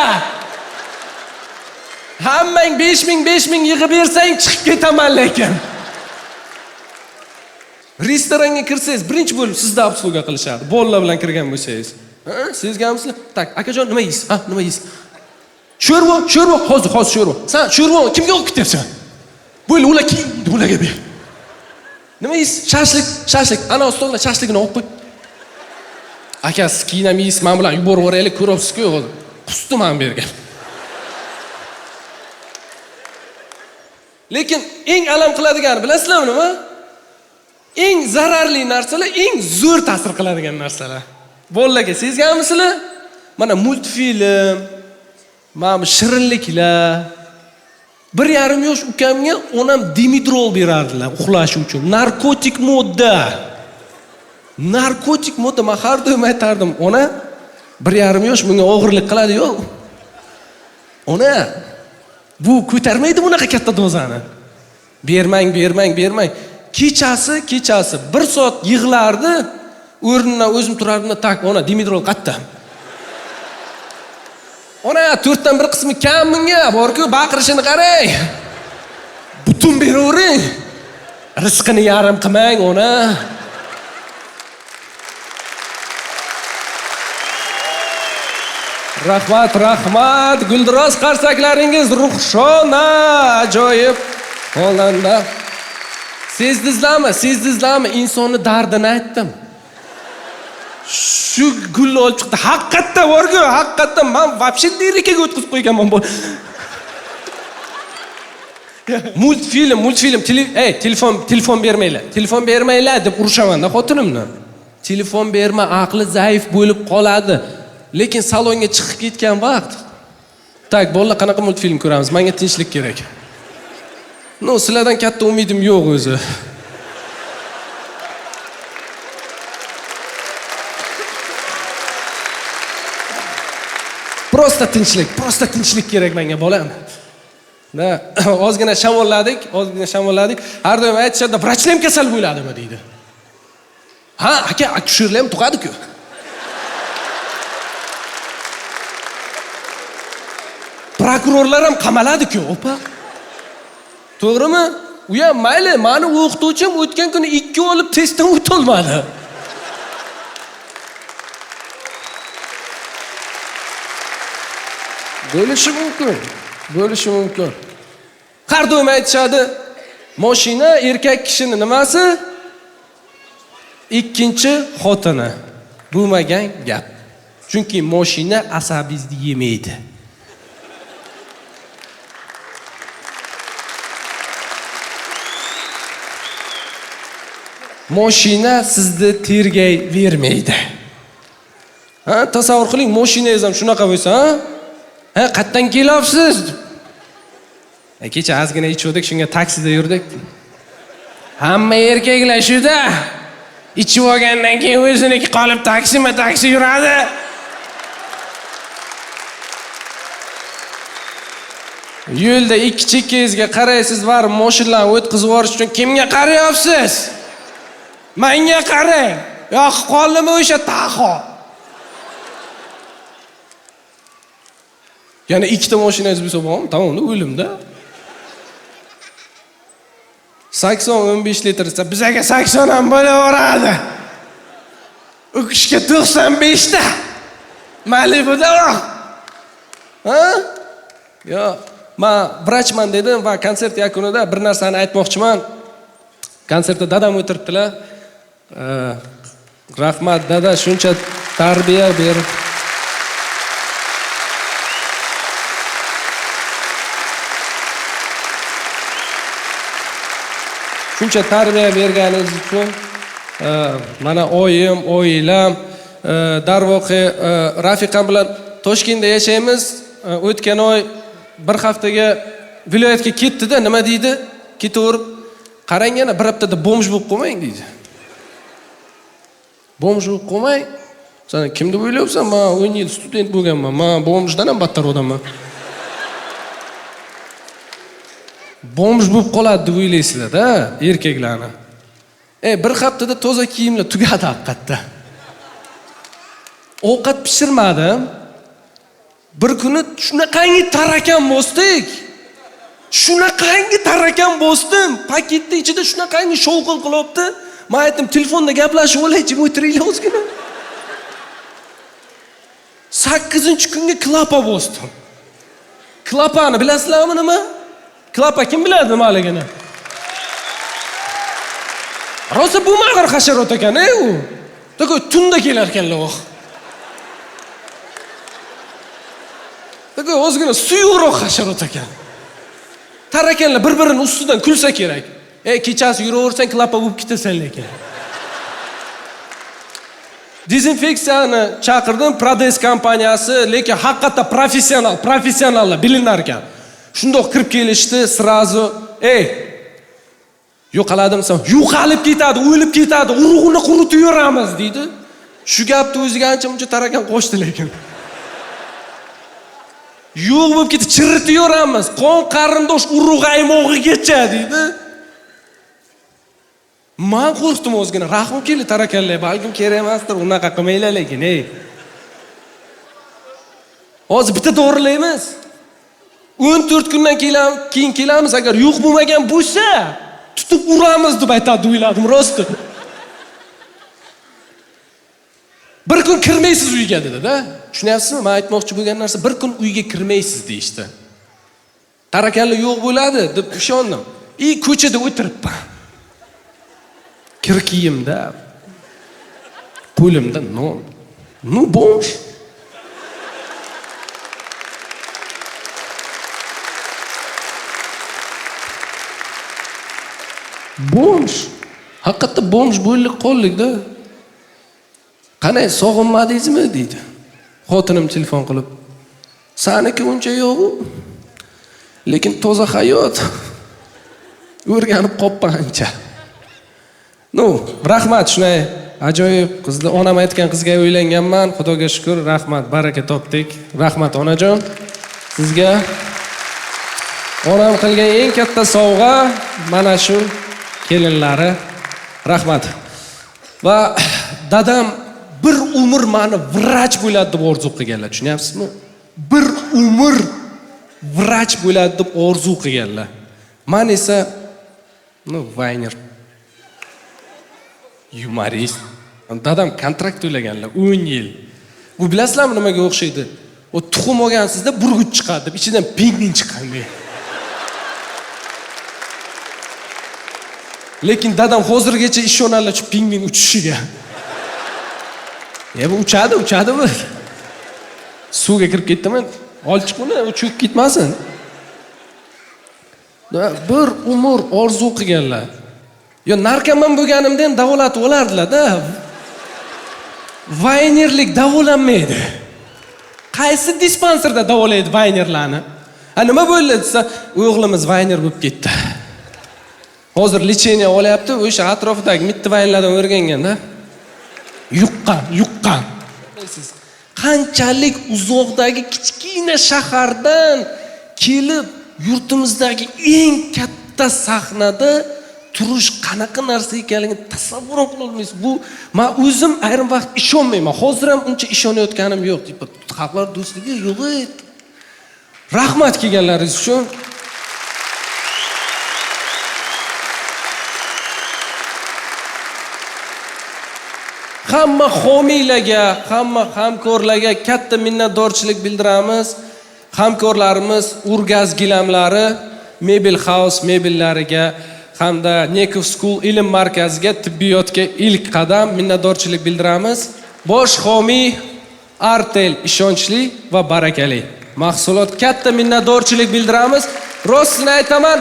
Hammang 5000 5000 yig'ib bersang chiqib ketaman lekin. Restoranga kirsangiz birinchi bo'lib sizda obsluga qilishadi. Bolalar bilan kirgan bo'lsangiz. Ha, sezganmisizlar? Tak, akajon nima yeysiz? Ha, nima yeysiz? Sho'rva, sho'rva, hozir sho'rva. Sen sho'rva kimga olib ketyapsan? Bo'l, ular kim? Ularga ber. Nima yeysiz? Shashlik, shashlik. Ana stolda shashligini olib qo'y. Aka, siz keyin ham yeysiz, men bilan yuborib yuboraylik, ko'ryapsiz-ku, hozir. Qusdi men bergan. Lekin eng alam qiladigani bilasizlarmi nima? Eng zararli narsalar, eng zo'r ta'sir qiladigan narsalar. Bolalarga sezganmisizlar? Mana multfilm, mana bu shirinliklar. 1,5 yosh ukamga onam dimidrol berardilar uxlashi uchun. Narkotik modda. Narkotik modda. Men har doim aytardim, ona 1,5 yosh bunga og'irlik qiladi yo'q. Ona bu ko'tarmaydi bunaqa katta dozani. Bermang, bermang, bermang. Kechasi 1 soat yig'lardi, o'rnidan o'zim turardim, tak, ona dimidrol qatta. Ona 1/4 qismi kam bunga, bor-ku, baqirishini qarang. Butun beravering. Rizqini yarim qilmang, ona. Rahmat, rahmat. Guldiroz qarsaklaringiz Ruxshona ajoyib xonanda. Sezdingizlarmi? Sezdingizlarmi? Insonni dardini aytdim. Shu gulni olib chiqdi. Haqiqatda bor-ku, haqiqatda men вообще lirikaga o'tkazib qo'yganman bu. Multfilm, multfilm, telefon bermanglar. Telefon bermanglar deb urushaman-da xotinimni. Telefon berma, aqli zaif bo'lib qoladi. Lekin salonga chiqib ketgan vaqt, tak, bolalar qanaqa multfilm ko'ramiz? Menga tinchlik kerak. No, sizlardan katta umidim yo'q o'zi. Prosta tinchlik, prosta tinchlik kerak menga, bolam. Na, ozgina shamolladik, ozgina shamolladik. Har doim aytishadi, vrachlar ham kasal bo'ladimi deydi. Ha, aka, akusherlar ham tug'adi-ku. Prokurorlar ham qamaladi-ku, opa. To'g'rimi? U ham mayli, meni o'qituvchim o'tgan kuni 2 olib testdan o'tolmadi. Bo'lishi mumkin, bo'lishi mumkin. Har doim aytishadi, mashina erkak kishining nimasi? Ikkinchi xotini. Bo'lmagan gap. Chunki mashina asabingizni yemaydi. Mashina sizni tergayvermaydi. Ha, tasavvur qiling, mashinangiz ham shunaqa bo'lsa, ha? Ha, qayerdan kelyapsiz? Kecha ozgina ichuvdik, shunga taksida yurdik. Hamma erkaklar shuda. Ichib olgandan keyin o'ziniki qolib taksima taksi yuradi. Yo'lda ikki chekkangizga qaraysiz, var mashinalarni o'tkazib yuborish uchun kimga qarayapsiz? Menga qarang. Yoqib qoldimi o'sha taxo? Yana ikkita mashinangiz bo'lsa bormi? Tamomda o'limda. 80-15 litr desa, bizaga 80 ham bo'laveradi. U kishiga 95 ta. Malibuda. Ha? Yo, men vrachman dedim va konsert yakunida bir narsani aytmoqchiman. Konsertda dadam o'tiribdilar. Rahmat dada, shuncha tarbiya berib. Shuncha tarbiya berganingiz uchun mana oyim, oilam, darvoqe rafiqam bilan Toshkentda yashaymiz. O'tgan oy bir haftaga viloyatga ketdi-da, nima deydi? Ketaverib, qarang yana bir haftada bomj bo'lib qolmang deydi. Bomj bo'lib qolmang. Sen kim deb o'ylayapsan? Men 10 yil student bo'lganman. Men bomjdan ham battar odamman. Bomj bo'lib qoladi deb o'ylaysizlar-da, erkaklarni. Bir haftada toza kiyimlar tugadi haqiqatda. Ovqat pishirmadim. Bir kuni shunaqangi tarakan bosdik. Shunaqangi tarakan bosdim. Paketni ichida shunaqangi shovqin qilyapti. Men aytdim, telefonda gaplashib olay, jim o'tiringlar ozgina. 8-kunga klapa bosdim. Klapani bilasizlarmi nima? Klapa kim biladi nimaligini? Rosa bu mag'ir hasharot ekan, u. Takoy tunda kelar ekanlar, oh. Takoy ozgina suyuqroq hasharot ekan. Tarakanlar bir-birini ustidan kulsa kerak. Kechasi yuraversang klapa bo'lib ketasan lekin. Dezinfeksiyani chaqirdim, Prodes kompaniyasi, lekin haqiqatda professional, professionallar bilinar ekan. Shundoq kirib kelishdi, srazu, "Ey, yo'qoladim sen, yo'qolib ketadi, o'lib ketadi, urug'ini quritib yuboramiz" deydi. Shu gapni o'ziga ancha-muncha tarakan qo'shdi lekin. Yo'q bo'lib ketdi, chiritib yuboramiz, qon qarindosh urug' aymog'igacha deydi. Men qo'rqdim ozgina, rahmim keldi tarakanlar, balkim kerak emasdir, unaqa qilmanglar lekin, ey. Hozir bitta dorilaymiz. 14 kundan keyin kelamiz, agar yo'q bo'lmagan bo'lsa, tutib uramiz deb aytadi, o'yladim, rosti. Bir kun kirmaysiz uyga dedi-da. Tushunyapsizmi? Men aytmoqchi bo'lgan narsa, bir kun uyga kirmaysiz deyishdi. Tarakanlar yo'q bo'ladi deb ishondim. Ko'chada o'tiribman. Kir kiyimda, qo'limda non. Ну, bomj. Bomj. Haqiqatda bomj bo'lib qoldik-da. Qanday, sog'inmadingizmi deydi. Xotinim telefon qilib. Saniki uncha yo'q-u. Lekin toza hayot. O'rganib qolibman ancha. Ну, rahmat, shunday ajoyib qizli onam aytgan qizga uylanganman. Xudoga shukr, rahmat, baraka topdik. Rahmat onajon sizga. Onam qilgan eng katta sovg'a mana shu kelinlari. Rahmat. Va dadam bir umr meni vrach bo'ladi deb orzu qilganlar, tushunyapsizmi? Bir umr vrach bo'ladi deb orzu qilganlar. Men esa, ну, vayner, yumorist. Dadam kontrakt to'laganlar 10 yil. Bu bilasizlarmi nimaga o'xshaydi? O tuxum olgansizda burgut chiqadi deb ichidan pingvin chiqqan. Lekin dadam hozirgacha ishonadilar shu pingvin uchishiga. Bu uchadi, uchadi bu. Suvga kirib ketdimi? Olchiq uni, u cho'kib ketmasin. Bir umr orzu qilganlar. Yo narkoman bo'lganimda ham davolatib olardilar-da. Vaynerlik davolanmaydi. Qaysi dispanserda davolaydi vaynerlarni? Ha, nima bo'ldi desa, o'g'limiz vayner bo'lib ketdi. Hozir lecheniya olyapti, o'sha atrofidagi mitti vaynlardan o'rganganda. Yuqqan, yuqqan. Qanchalik uzoqdagi kichkina shahardan kelib yurtimizdagi eng katta sahnada turish qanaqa narsa ekanligini tasavvur ham qila olmaysiz. Bu men o'zim ayrim vaqt ishonmayman. Hozir ham uncha ishonayotganim yo'q. Tipa xalqlar do'stligi yo'q. Rahmat kelganlaringiz uchun. Hamma homiylarga, hamma hamkorlarga katta minnatdorchilik bildiramiz. Hamkorlarimiz Urgaz gilamlari, Mebel House mebellariga hamda Nekov School ilm markaziga tibbiyotga ilk qadam minnatdorchilik bildiramiz. Bosh homiy Artel ishonchli va barakali mahsulot. Katta minnatdorchilik bildiramiz. Rostini aytaman,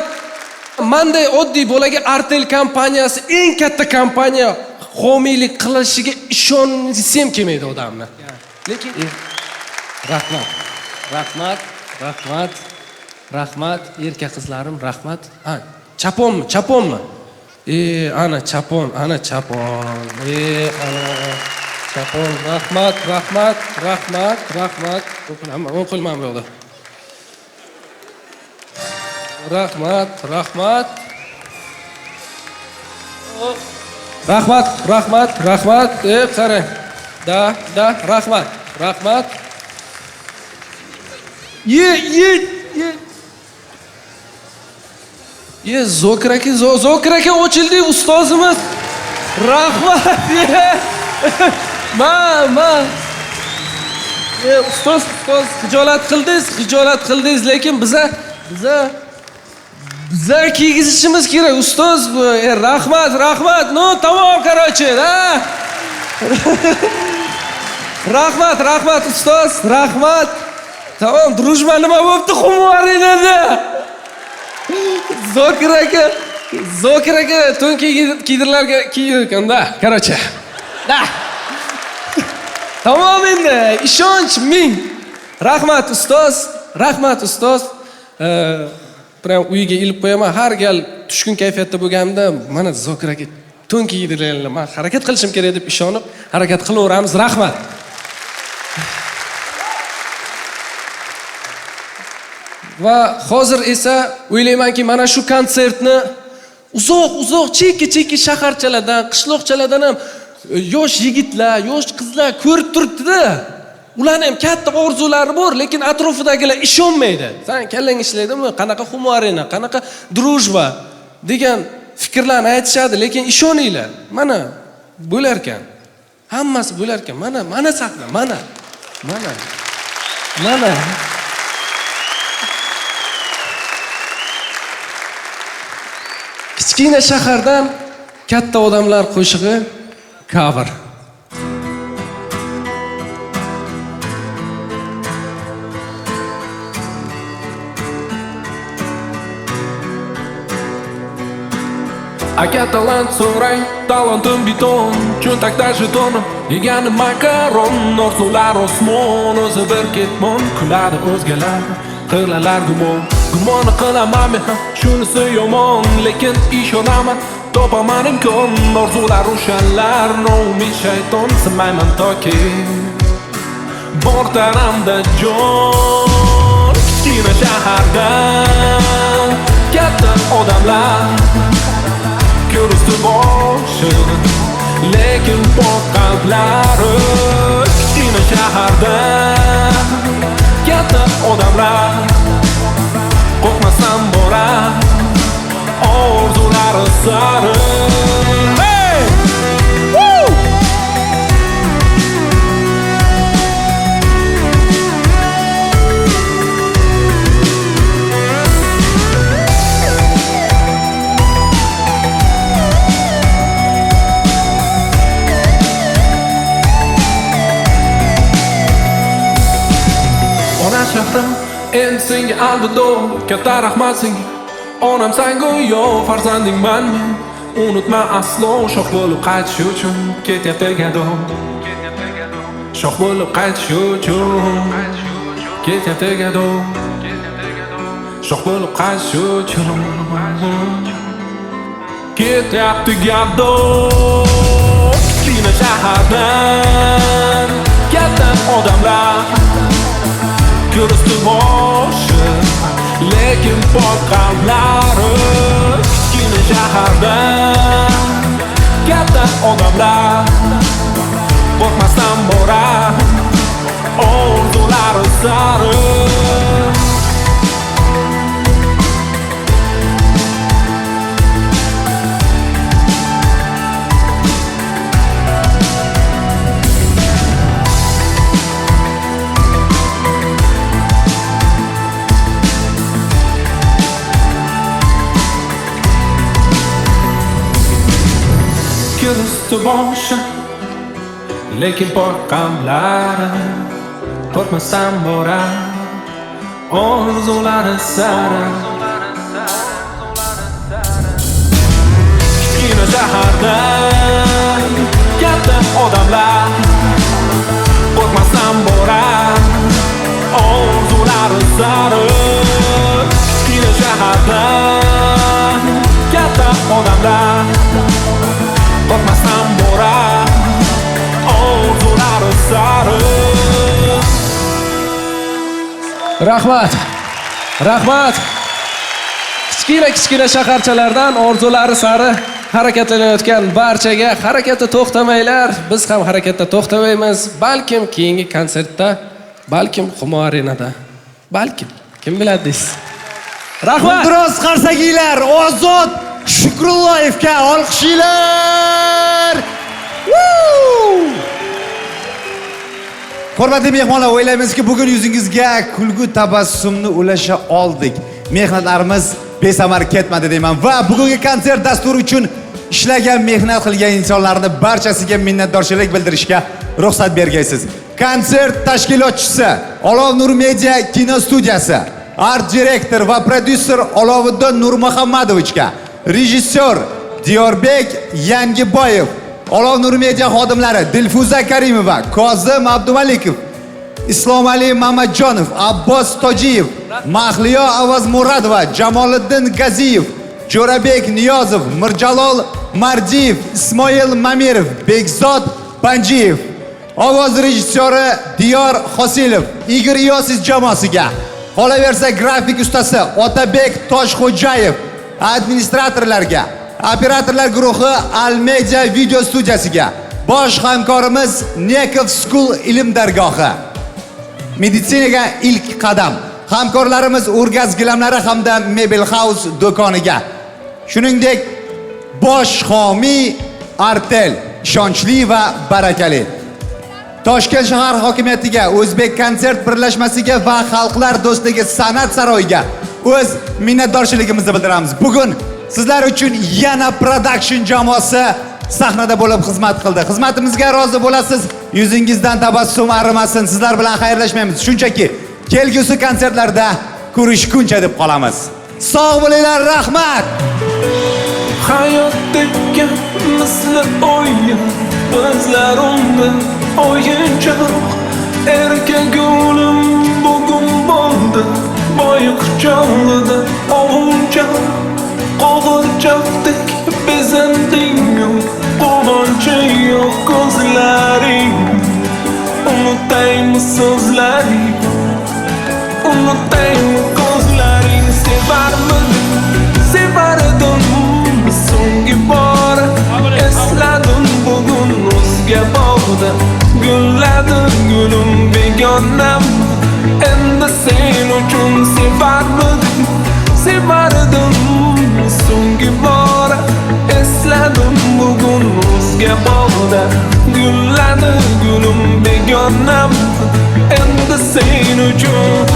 manday oddiy bolaga Artel kompaniyasi eng katta kompaniya homiylik qilishiga ishonsam kelmaydi odamni. Lekin rahmat. Rahmat, rahmat, rahmat, erka qizlarim, rahmat. Ha, chaponmi, chaponmi? Ana chapon, ana chapon. Ana chapon, rahmat, rahmat, rahmat, rahmat. O'ng qo'lman bu yoqda. Rahmat, rahmat. Rahmat, rahmat, rahmat. Qarang. Da, da, rahmat, rahmat. Ye, ye, ye. Ye, Zokir aka, Zokir aka ochildi ustozimiz. Rahmat. Ye. Ma, ma. Ye, ustoz, ustoz, xijolat qildingiz, xijolat qildingiz, lekin biza kiygizishimiz kerak, ustoz. Rahmat, rahmat. Ну, tamom, короче, da. Rahmat, rahmat, ustoz, rahmat. Tamom, drujba nima bo'pti, xumvoring dedi. Zokir aka, Zokir aka to'n kiydirlarga kiydirgan-da, короче. Da. Tamom endi, ishonch ming. Rahmat ustoz, rahmat ustoz. Prям uyiga ilib qo'yaman. Har gal tushkun kayfiyatda bo'lganimda mana Zokir aka to'n kiydirganlar, men harakat qilishim kerak deb ishonib harakat qilaveramiz. Rahmat. Va hozir esa o'ylaymanki, mana shu konsertni uzoq-uzoq chekka-chekka shaharchalardan, qishloqchalardan ham yosh yigitlar, yosh qizlar ko'rib turibdi-da. Ularning ham katta orzulari bor, lekin atrofidagilar ishonmaydi. Sen kallang ishlaydimi? Qanaqa Humo Arena, qanaqa drujba degan fikrlarni aytishadi, lekin ishoninglar. Mana bo'lar ekan. Hammasi bo'lar ekan. Mana, mana sahna, mana. Mana. Mana. Kichkina shahardan katta odamlar qo'shig'i cover. Aka talant so'rang, talantim beton, cho'ntakda jetonim, yegani makaron, orzular osmon, o'zi bir ketmon, kuladi o'zgalar, qilalar gumon. Gumoni qilaman men ham, shunisi yomon, lekin ishonaman, topaman imkon, orzular o'shalar, noumid shayton, sinmayman toki bor tanamda jon. Kichkina shaharda katta odamlar ko'rishdi boshi, lekin pok qalblari. Kichkina shaharda katta odamlar qo'rqmasdan borar orzulari sari. Hey! Woo! Ona shahrim, endi senga alvido, katta rahmat senga. Onam san go'yo farzandingman men, unutma aslo, shoh bo'lib qaytish uchun ketyapti gado. Shoh bo'lib qaytish uchun ketyapti gado. Shoh bo'lib qaytish uchun ketyapti gado. Kichkina shahardan katta odamlar ko'rishdi boshi, lekin pok qalblari. Kichkina shaharda katta odamlar qo'rqmasdan borar orzulari sari. Yer usti boshi, lekin pok qamlari qo'rqmasdan borar orzulari sari. Kichkina shaharda katta odamlar qo'rqmasdan borar orzulari sari. Kichkina shaharda katta odamlar qo'rqmasdan borar orzulari sari. Rahmat. Rahmat. Kichkina-kichkina shaharchalardan orzulari sari harakatlanayotgan barchaga harakatda to'xtamanglar. Biz ham harakatda to'xtamaymiz. Balkim keyingi konsertda, balkim Humo Arenada. Balkim, kim biladi deysiz. Rahmat. Biroz qarsakiylar Ozod Shukrullayevga olqishinglar. Hurmatli mehmonlar, o'ylaymizki, bugun yuzingizga kulgu tabassumni ulasha oldik. Mehnatlarimiz besamar ketmadi deyman va bugungi konsert dasturi uchun ishlagan, mehnat qilgan insonlarni barchasiga minnatdorchilik bildirishga ruxsat bergaysiz. Konsert tashkilotchisi Olov Nur Media kino studiyasi, art direktor va prodyuser Oloviddin Nurmuhammadovichga, rejissyor Diyorbek Yangiboyev, Olov Nur Media xodimlari Dilfuza Karimova, Kozim Abdumalikov, Islomali Mamadjonov, Abbos Tojiyev, Mahliyo Avazmuradova, Jamoliddin Gaziyev, Jo'rabek Niyozov, Mirjalol Mardiyev, Ismoil Mamirov, Bekzod Panjiyev, ovoz rejissyori Diyor Hosilov, Igor Iosiz jamoasiga, qolaversa grafik ustasi Otabek Toshxo'jayev, administratorlarga, operatorlar guruhi Almedia video studiyasiga, bosh hamkorimiz Nekov School ilm dargohi, meditsinaga ilk qadam, hamkorlarimiz Urgaz gilamlari hamda Mebel House do'koniga, shuningdek bosh homiy Artel, ishonchli va barakali. Toshkent shahar hokimiyatiga, O'zbek konsert birlashmasiga va Xalqlar do'stligi san'at saroyiga o'z minnatdorchiligimizni bildiramiz. Bugun sizlar uchun yana production jamoasi sahnada bo'lib xizmat qildi. Xizmatimizga rozi bo'lasiz, yuzingizdan tabassum arimasin. Sizlar bilan xayrlashmaymiz. Shunchaki kelgusi konsertlarda ko'rishguncha deb qolamiz. Sog' bo'linglar, rahmat. Hayot degan misli o'yin, bizlar unda o'yinchoq. Erka gulim bugun bo'ldi, boyiqchog'ida ovunchoq. Qo'g'irchoqdek bezanding-u, quvonchi yo'q ko'zlaring. Unutaymi so'zlaring, unutaymi ko'zlaring. Sevarmidim, sevardim, so'nggi bora esladim bugun o'zga bog'da. Gulladi gulim begonam, endi sen uchun sevarmidim, sevardim, so'nggi bora esladim bugun o'zga bog'da. Gulladi gulim begonam, endi sen uchun.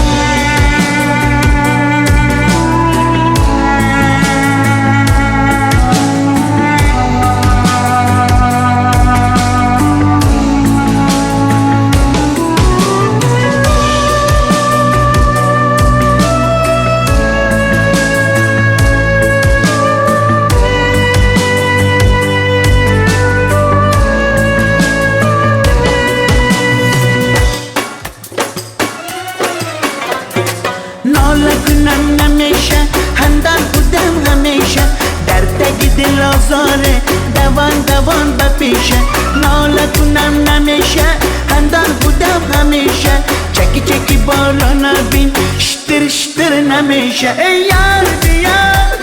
دوان دوان به پیشه، ناله کنم نمیشه، خندان بودم همیشه. چکی چکی بالا نبین، شتر شتر نمیشه. ای یار بیار